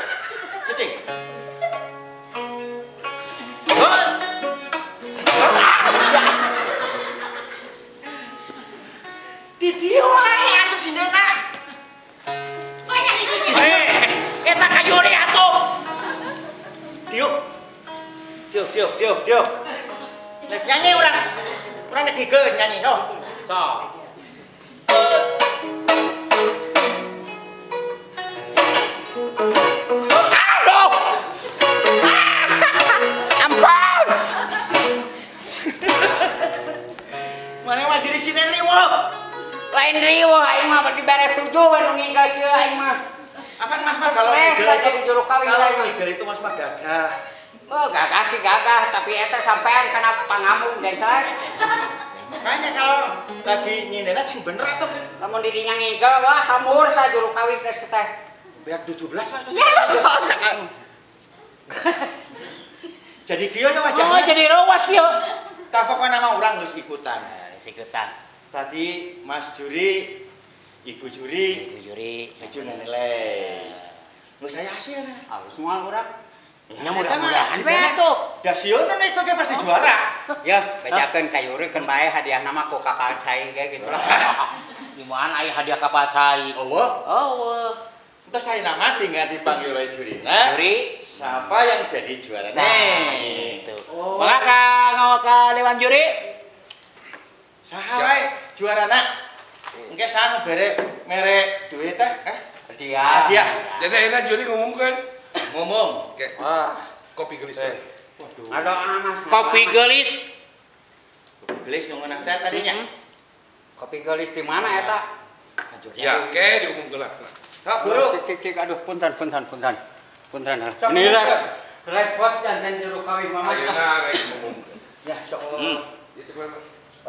Cicing. Bos. Di dia wae atuh sindena. Banyak di dinya. Eta ka Yuri atuh. Diuk. Diuk diuk diuk diuk. Nek nyanyi urang. Urang nek gigel nyanyi yo. Sok. Aduh. Ampun. Mana mah jadi sinden riweuh. Lain riweuh aing mah dibere 7 anu ngigel kieu aing mah. Apaan Mas mah kalau ngigel itu juru kawin kalau ngigel itu Mas mah gagah. Oh, gagah sih gagah, tapi eta sampean kana pangamung gencelek. Makanya kalau lagi nyindena sing bener atuh. Lamun didinya ngigel wah hamur tah juru kawin teh teh. Beak 17 Mas. Ya, Jadi kieu ya wajahnya. Oh, jadi rowas kieu. Tah pokona mah urang geus ikutan. Geus ikutan. Tadi Mas Juri, Ibu Juri, Ibu Juri, baju nilai. Geus aya hasilna. Alus moal urang. Nya mudah-mudahan we atuh. Da sieun itu ge pasti juara. Ya, bejakeun ka Yuri keun bae hadiahna mah ku kapal cai ge gitu lah. Gimana aya hadiah kapal cai? Eueuh. Eueuh. Terus saya nama tinggal dipanggil oleh jurina. Juri siapa yang jadi juara Nah, nih? gitu. Maka ka ka dewan juri. Saha wae juarana? Engke saha nu bere mere duit teh? Hadiah. Hadiah. Jadi akhirnya juri ngomongkan. Ngomong. Oke. Kopi gelis. Waduh. Aduh, mas. Kopi gelis. Kopi gelis nu ngeunah teh tadinya. Kopi gelis di mana eta? Ya, oke diumumkeun lah. Sok guru. Cik cik aduh punten punten punten. Punten. Ini repot dan sen juru kawin mama. Ayeuna rek ngumumkeun. Ya sok. Ya cek mana?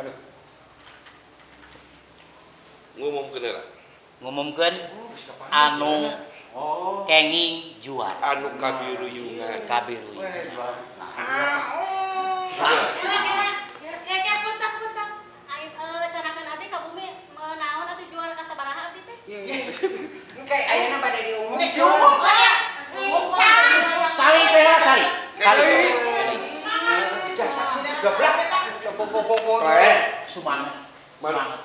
Aduh. Ngumumkeun heula. Ngumumkeun anu kenging juara. Anu kabiruyungan. Kabiruyungan. Keke puntak puntak. Canakan abdi ka bumi naon atuh juara ka sabaraha abdi teh? Engke ayeuna bade diumumkeun. Diumumkeun. Cari teh lah, cari. Cari. Dasar sini goblok eta. Popo-popo. Semangat.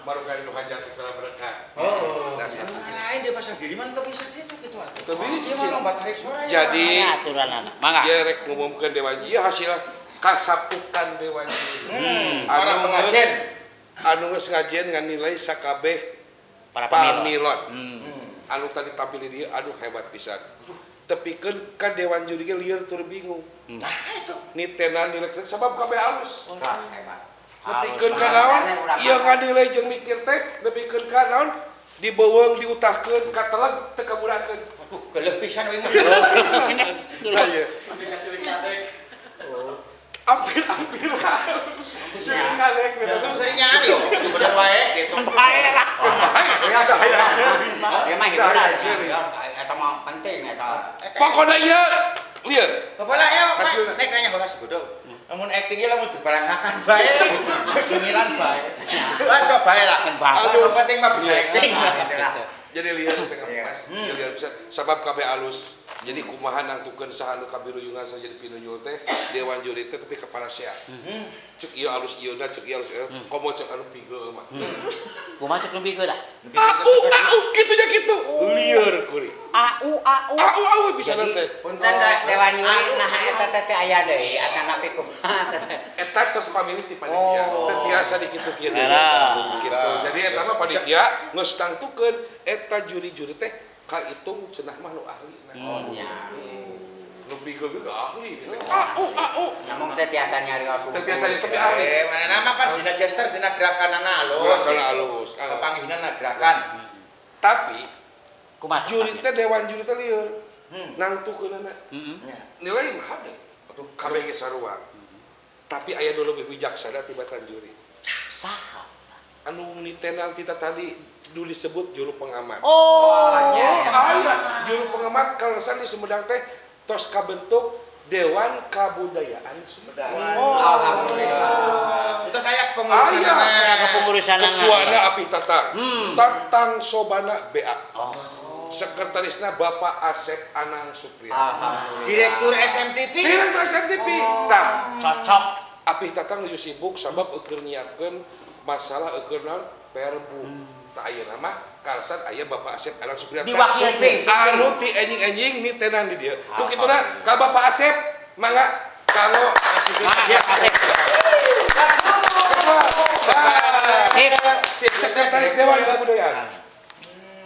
Baru kali nu hajat segala berkah. Oh, dasar. Lain dia pasang diri mah teu bisa kitu kitu atuh. Teu bisa, Ieu mah lomba tarik sora. Jadi aturan anak. Mangga. Dia rek ngumumkeun dewan ieu hasil kasapukan dewan juri. Para pengajian. Anu geus ngajian nganilai sakabeh para pamilon. Anu tadi tampil di dieu aduh hebat pisan. Tepikeun ka dewan juri ge lieur tur bingung. Nah itu. Nitenan nilai sabab kabeh alus. Tah hebat. Nepikeun ka naon? Ieu nganilai jeung mikir teh nepikeun ka naon? Dibeuweung diutahkeun ka teleg teu kaburakeun. Waduh, geuleuh pisan we mah. Nah, ieu. Ampir-ampir. Sering kadek Untung sering nyari yo, bener wae gitu. Bae lah. Ya dia mah hiburan. Eta mah penting eta. Pokona ieu lieur. Bapak ya, nek nanya heula sebodoh. Lamun acting ge lamun dibarengakan bae, sejengilan bae. Lah sok bae lah. Anu penting mah bisa acting. Jadi lieur teh Mas, lieur bisa sabab kabeh alus. Jadi kumaha nangtukeun saha anu kabiruyungan saha jadi pinunjul teh dewan juri teh tapi ka parasea. Cek ieu alus ieu na cek ieu alus ieu komo cek anu pigeul mah. Kumaha cek nu pigeul lah? Au au kitu nya kitu. Lieur kuring. Au au. Au au bisa teh. Punten dewan juri naha eta teh aya deui atanapi kumaha teh. Eta tos pamilih ti panitia. Teu tiasa dikitu-kitu. Gitu. Jadi eta mah panitia geus tangtukeun eta juri-juri teh kahitung cenah mah nu ahli. Oh nya. Nu pigeul ge ahli gitu. Au au. Namung teh tiasa nyarios. Teu tiasa tapi ahli. Mana nama kan dina gesture dina gerakanana alus. Gerakan alus. Kepanggihanna gerakan. Tapi kumaha juri teh dewan juri teh lieur. Nangtukeunana. Nilai mah hade. Aduh kabeh ge sarua. Tapi aya nu leuwih bijaksana tibatan juri. Saha? Anu nitenan kita tadi dulu disebut juru pengamat. Oh, aya juru pengamat kaleresan di Sumedang teh tos kabentuk Dewan Kabudayaan Sumedang. Oh, alhamdulillah. Entos aya kepengurusanana. Kepengurusanana. Ketuana Apih Tatang. Tatang Sobana BA. Oh. Sekretarisna Bapak Asep Anang Supriya. Alhamdulillah. Direktur SMTV. Direktur SMTV. Tah, cocok. Apih Tatang nuju sibuk sabab eueur nyiapkeun masalah eueur naon perbu. Tah ayeuna mah kaleresan aya Bapak Asep Anang Supriya. Diwakilkeun. Anu ti enjing-enjing nitenan di dieu. Ku kituna ka Bapak Asep mangga kanggo ya Asep. Sekretaris Dewan Kebudayaan.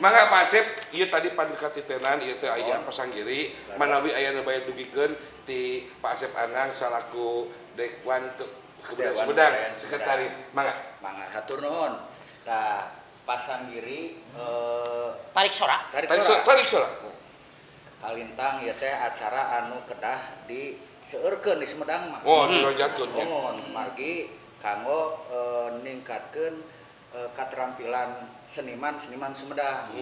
Mangga Pak Asep, ieu tadi pandekat titenan ieu teh aya pasanggiri manawi aya nu bae dugikeun ti Pak Asep Anang salaku Dewan Kebudayaan Sumedang sekretaris. Mangga. Mangga hatur nuhun. Tah pasanggiri tarik sora. Tarik sora. Kalintang ieu teh acara anu kedah diseueurkeun di Sumedang mah. Oh, dilonjatkeun nya. Mohon margi kanggo ningkatkeun keterampilan seniman-seniman Sumedang.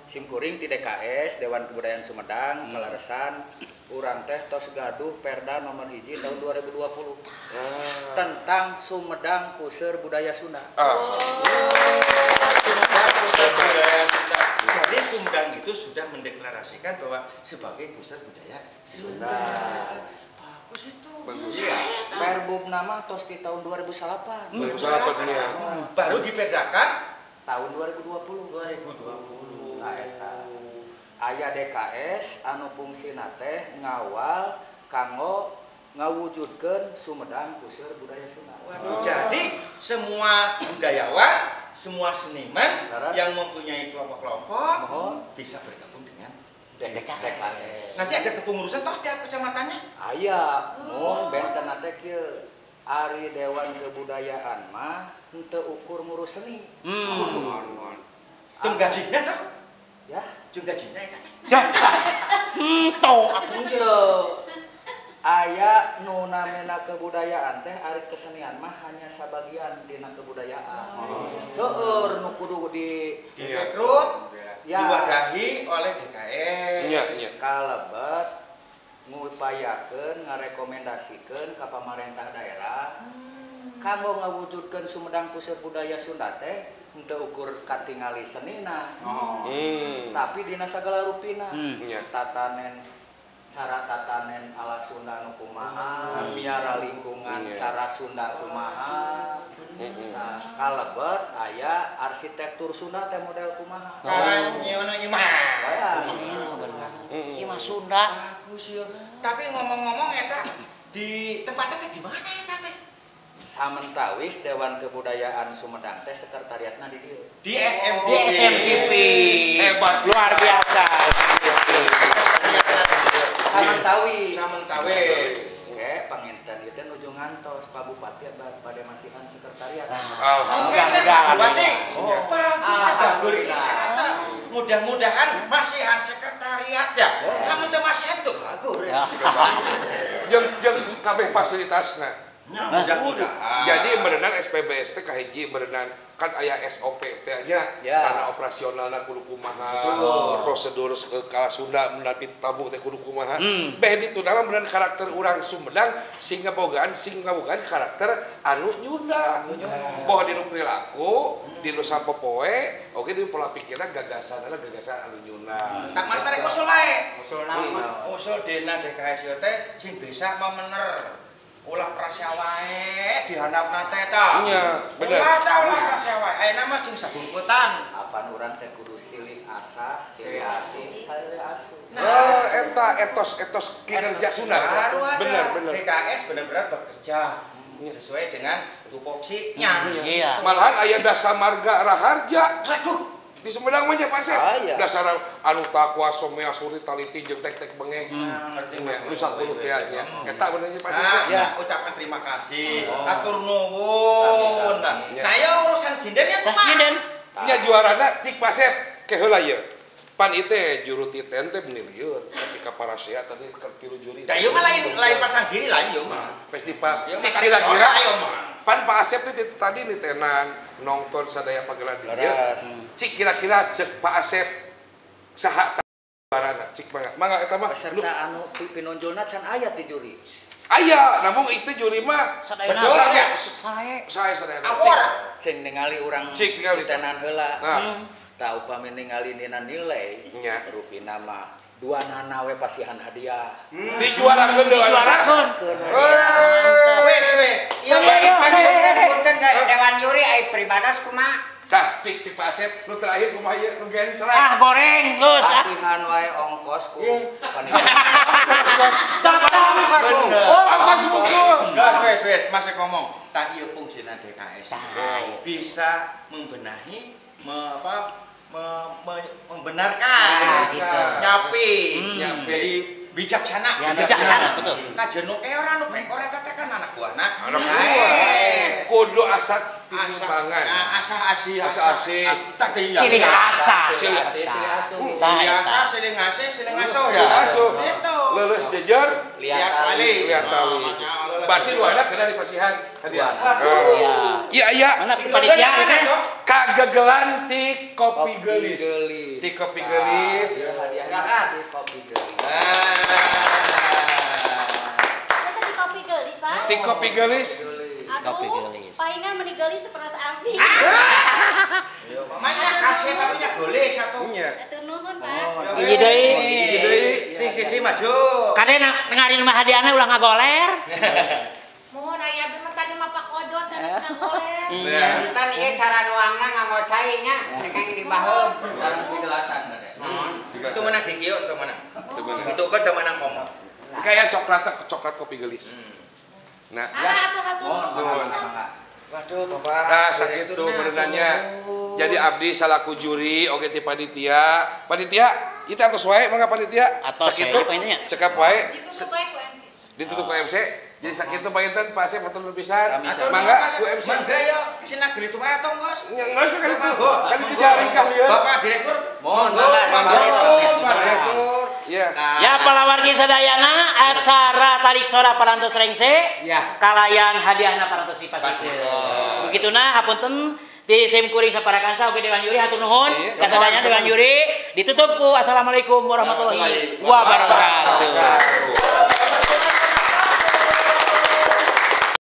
Simkuring ti DKS Dewan Kebudayaan Sumedang kaleresan urang teh tos gaduh Perda nomor 1 tahun 2020 tentang Sumedang Puseur Budaya Sunda. Sumedang Puseur Budaya Sunda. Jadi Sumedang itu sudah mendeklarasikan bahwa sebagai pusat budaya Sunda. Bagus itu. Bagus. Iya. Perbub nama tos di tahun 2008. 2008 ya. Baru diperdakan tahun 2020. 2020. Nah, eta. Aya DKS anu fungsina teh ngawal kanggo ngawujudkeun Sumedang puseur budaya Sunda. Waduh, jadi semua budayawan, semua seniman yang mempunyai kelompok-kelompok bisa bergabung dengan DKS. Nanti ada kepengurusan toh tiap kecamatannya? Aya, mun benten teh kieu. Ari Dewan Kebudayaan mah henteu ukur ngurus seni. Teu gajina toh? Ya, jeung gajina eta teh. Henteu atuh teu. Aya nu namina kebudayaan teh ari kesenian mah hanya sabagian tina kebudayaan. Seueur nu kudu direkrut, diwadahi oleh DKS. Iya, kalebet ngupayakeun ngarekomendasikeun ka pamarentah daerah kanggo ngawujudkeun Sumedang puseur budaya Sunda teh henteu ukur katingali senina. Tapi dina sagala rupina. Tatanen cara tatanen ala Sunda nu kumaha, miara lingkungan cara Sunda kumaha. Nah, kalebet aya arsitektur Sunda teh model kumaha. Cara nyeuna imah. Imah Sunda. Bagus ya. Tapi ngomong-ngomong eta di tempatnya teh di mana eta teh? Samentawis Dewan Kebudayaan Sumedang teh sekretariatna di dieu. Di SMTP. Di SMTP. Hebat, luar biasa. Samentawis. Samentawis. Oke, panginten ieu teh nuju ngantos Pak Bupati bade masihan sekretariat. Alhamdulillah. Bupati. Bagus teh bagus pisan eta. Mudah-mudahan masihan sekretariat ya. Lamun teu masihan teu bagus. Jeung kabeh fasilitasna. Mudah-mudahan. Jadi merenang SPBS teh kahiji merenang kan aya SOP teh nya standar operasionalna kudu kumaha, prosedur kala Sunda menapi tamu teh kudu kumaha. Beh ditu mah merenang karakter urang Sumedang sing ngabogaan karakter anu nyunda. Boh dinu perilaku, dinu sapopoe, oge dinu pola pikirna gagasanna gagasan anu nyunda. Tak Mas tarik usul wae. Usul naon? Usul dina DKS ieu teh sing bisa memener. Ulah prasya wae dihandapna teh ta. Iya, bener. Ulah ta ulah prasya wae. Ayeuna mah sing sabungkutan. Apan urang teh kudu silih asah, silih asih, silih asuh. Nah, eta etos-etos kinerja Sunda. Bener, bener. DKS bener-bener bekerja sesuai dengan tupoksinya. Iya. Malahan aya dasa marga raharja. Waduh. Di Sumedang mah nya Pak Asep. Dasar anu takwa somea suri taliti jeung tek-tek bengek. Ngerti Mas. Nu sapuluh teh nya. Eta bener nya Pak Asep. Ya, ucapan terima kasih. Atur nuwun. Nah, ya urusan sinden ya kumaha? Sinden. Nya juarana cik Pak Asep ke heula ieu. Pan ieu teh juru titen teh meuni lieur tapi ka parasea tadi keur tilu juri. Da ieu mah lain pasang diri lain ieu mah. Festival. Cik kira-kira pan Pak Asep itu tadi nitenan nonton sadaya pagelaran di dieu. Cik kira-kira cek Pak Asep saha barana cik mangga. Mangga eta mah peserta anu pinonjolna can aya ti juri. Aya, namun itu juri mah sadayana. Sae sadayana. Awor sing ningali urang titenan heula. Tah upami ningali dina nilai rupina mah dua nana we pasihan hadiah. Dijuarakeun dijuarakeun. Wes wes. Ieu punten dewan juri ai pribados kumaha? Tah cik cik Pak Asep nu terakhir kumaha ieu nu gencrek. Ah goreng geus. Pasihan wae ongkos ku panitia. Ongkos mukul. Geus wes wes Mas ngomong. Tah ieu fungsina DKS. Bisa membenahi membenarkan, nyapi, jadi bijaksana, ya, bijaksana, betul. Kajenuk ora nu bengkor eta teh kan anak buahna. Anak buah. Kudu asat timbangan. Asah asih, asah asih. Silih asah, silih asuh. Silih asah, silih ngasih, silih ngasuh ya. Ngasuh. Itu. Leuleus jejer, lihat tali. Lihat tali. Berarti luana kena dipasihan hadiah. Iya, iya. Mana panitia? Kagegelan ti kopi gelis. Ti kopi gelis. Hadiah ti kopi gelis. Ti kopi gelis, Pak. Ti kopi gelis. Aduh, palingan meni gelis seperas abdi. Makanya kasih patutnya gelis atuh. Atur nuhun, Pak. Hiji deui. Hiji deui. Sing siji maju. Kadena ngarin mah hadiahna ulah ngagoler. Mohon aya abdi mah tadi mah Pak Ojot sanes ngagoler. Iya. Kan ieu cara nuangna nganggo cai nya, sekang dibaheum. Sareng pigelasan teh. Itu menang di kieu itu menang. Itu menang. Itu kan teu menang komo. Kayak coklat coklat kopi gelis. Nah, Ah, atuh atuh. Waduh, Bapak. nah sakitu berenanya. Jadi abdi salaku juri oge ti panitia. Panitia, ieu teh atos wae mangga panitia. Atos Sakitu wae, panitia. Cekap wae. Ditutup wae ku MC. Ditutup ku MC. Jadi sakitu panginten Pak Asep hatur nuhun pisan. Atur Mangga ku MC. Mangga ya, sina gede wae atuh, Bos. Ngeus kan itu. Kan itu jari kalian. Bapak Direktur, Mohon, monggo, mangga, Pak mangga. Direktur, Pak Direktur. Iya. Ya palawargi sadayana acara tarik sora parantos rengse Ya. kalayan hadiahna parantos dipasihkeun. Begituna hapunten di sim kuring saparakansa oge Dewan Juri hatur nuhun Iya. kasadayana Dewan Juri ditutup ku assalamualaikum warahmatullahi wabarakatuh.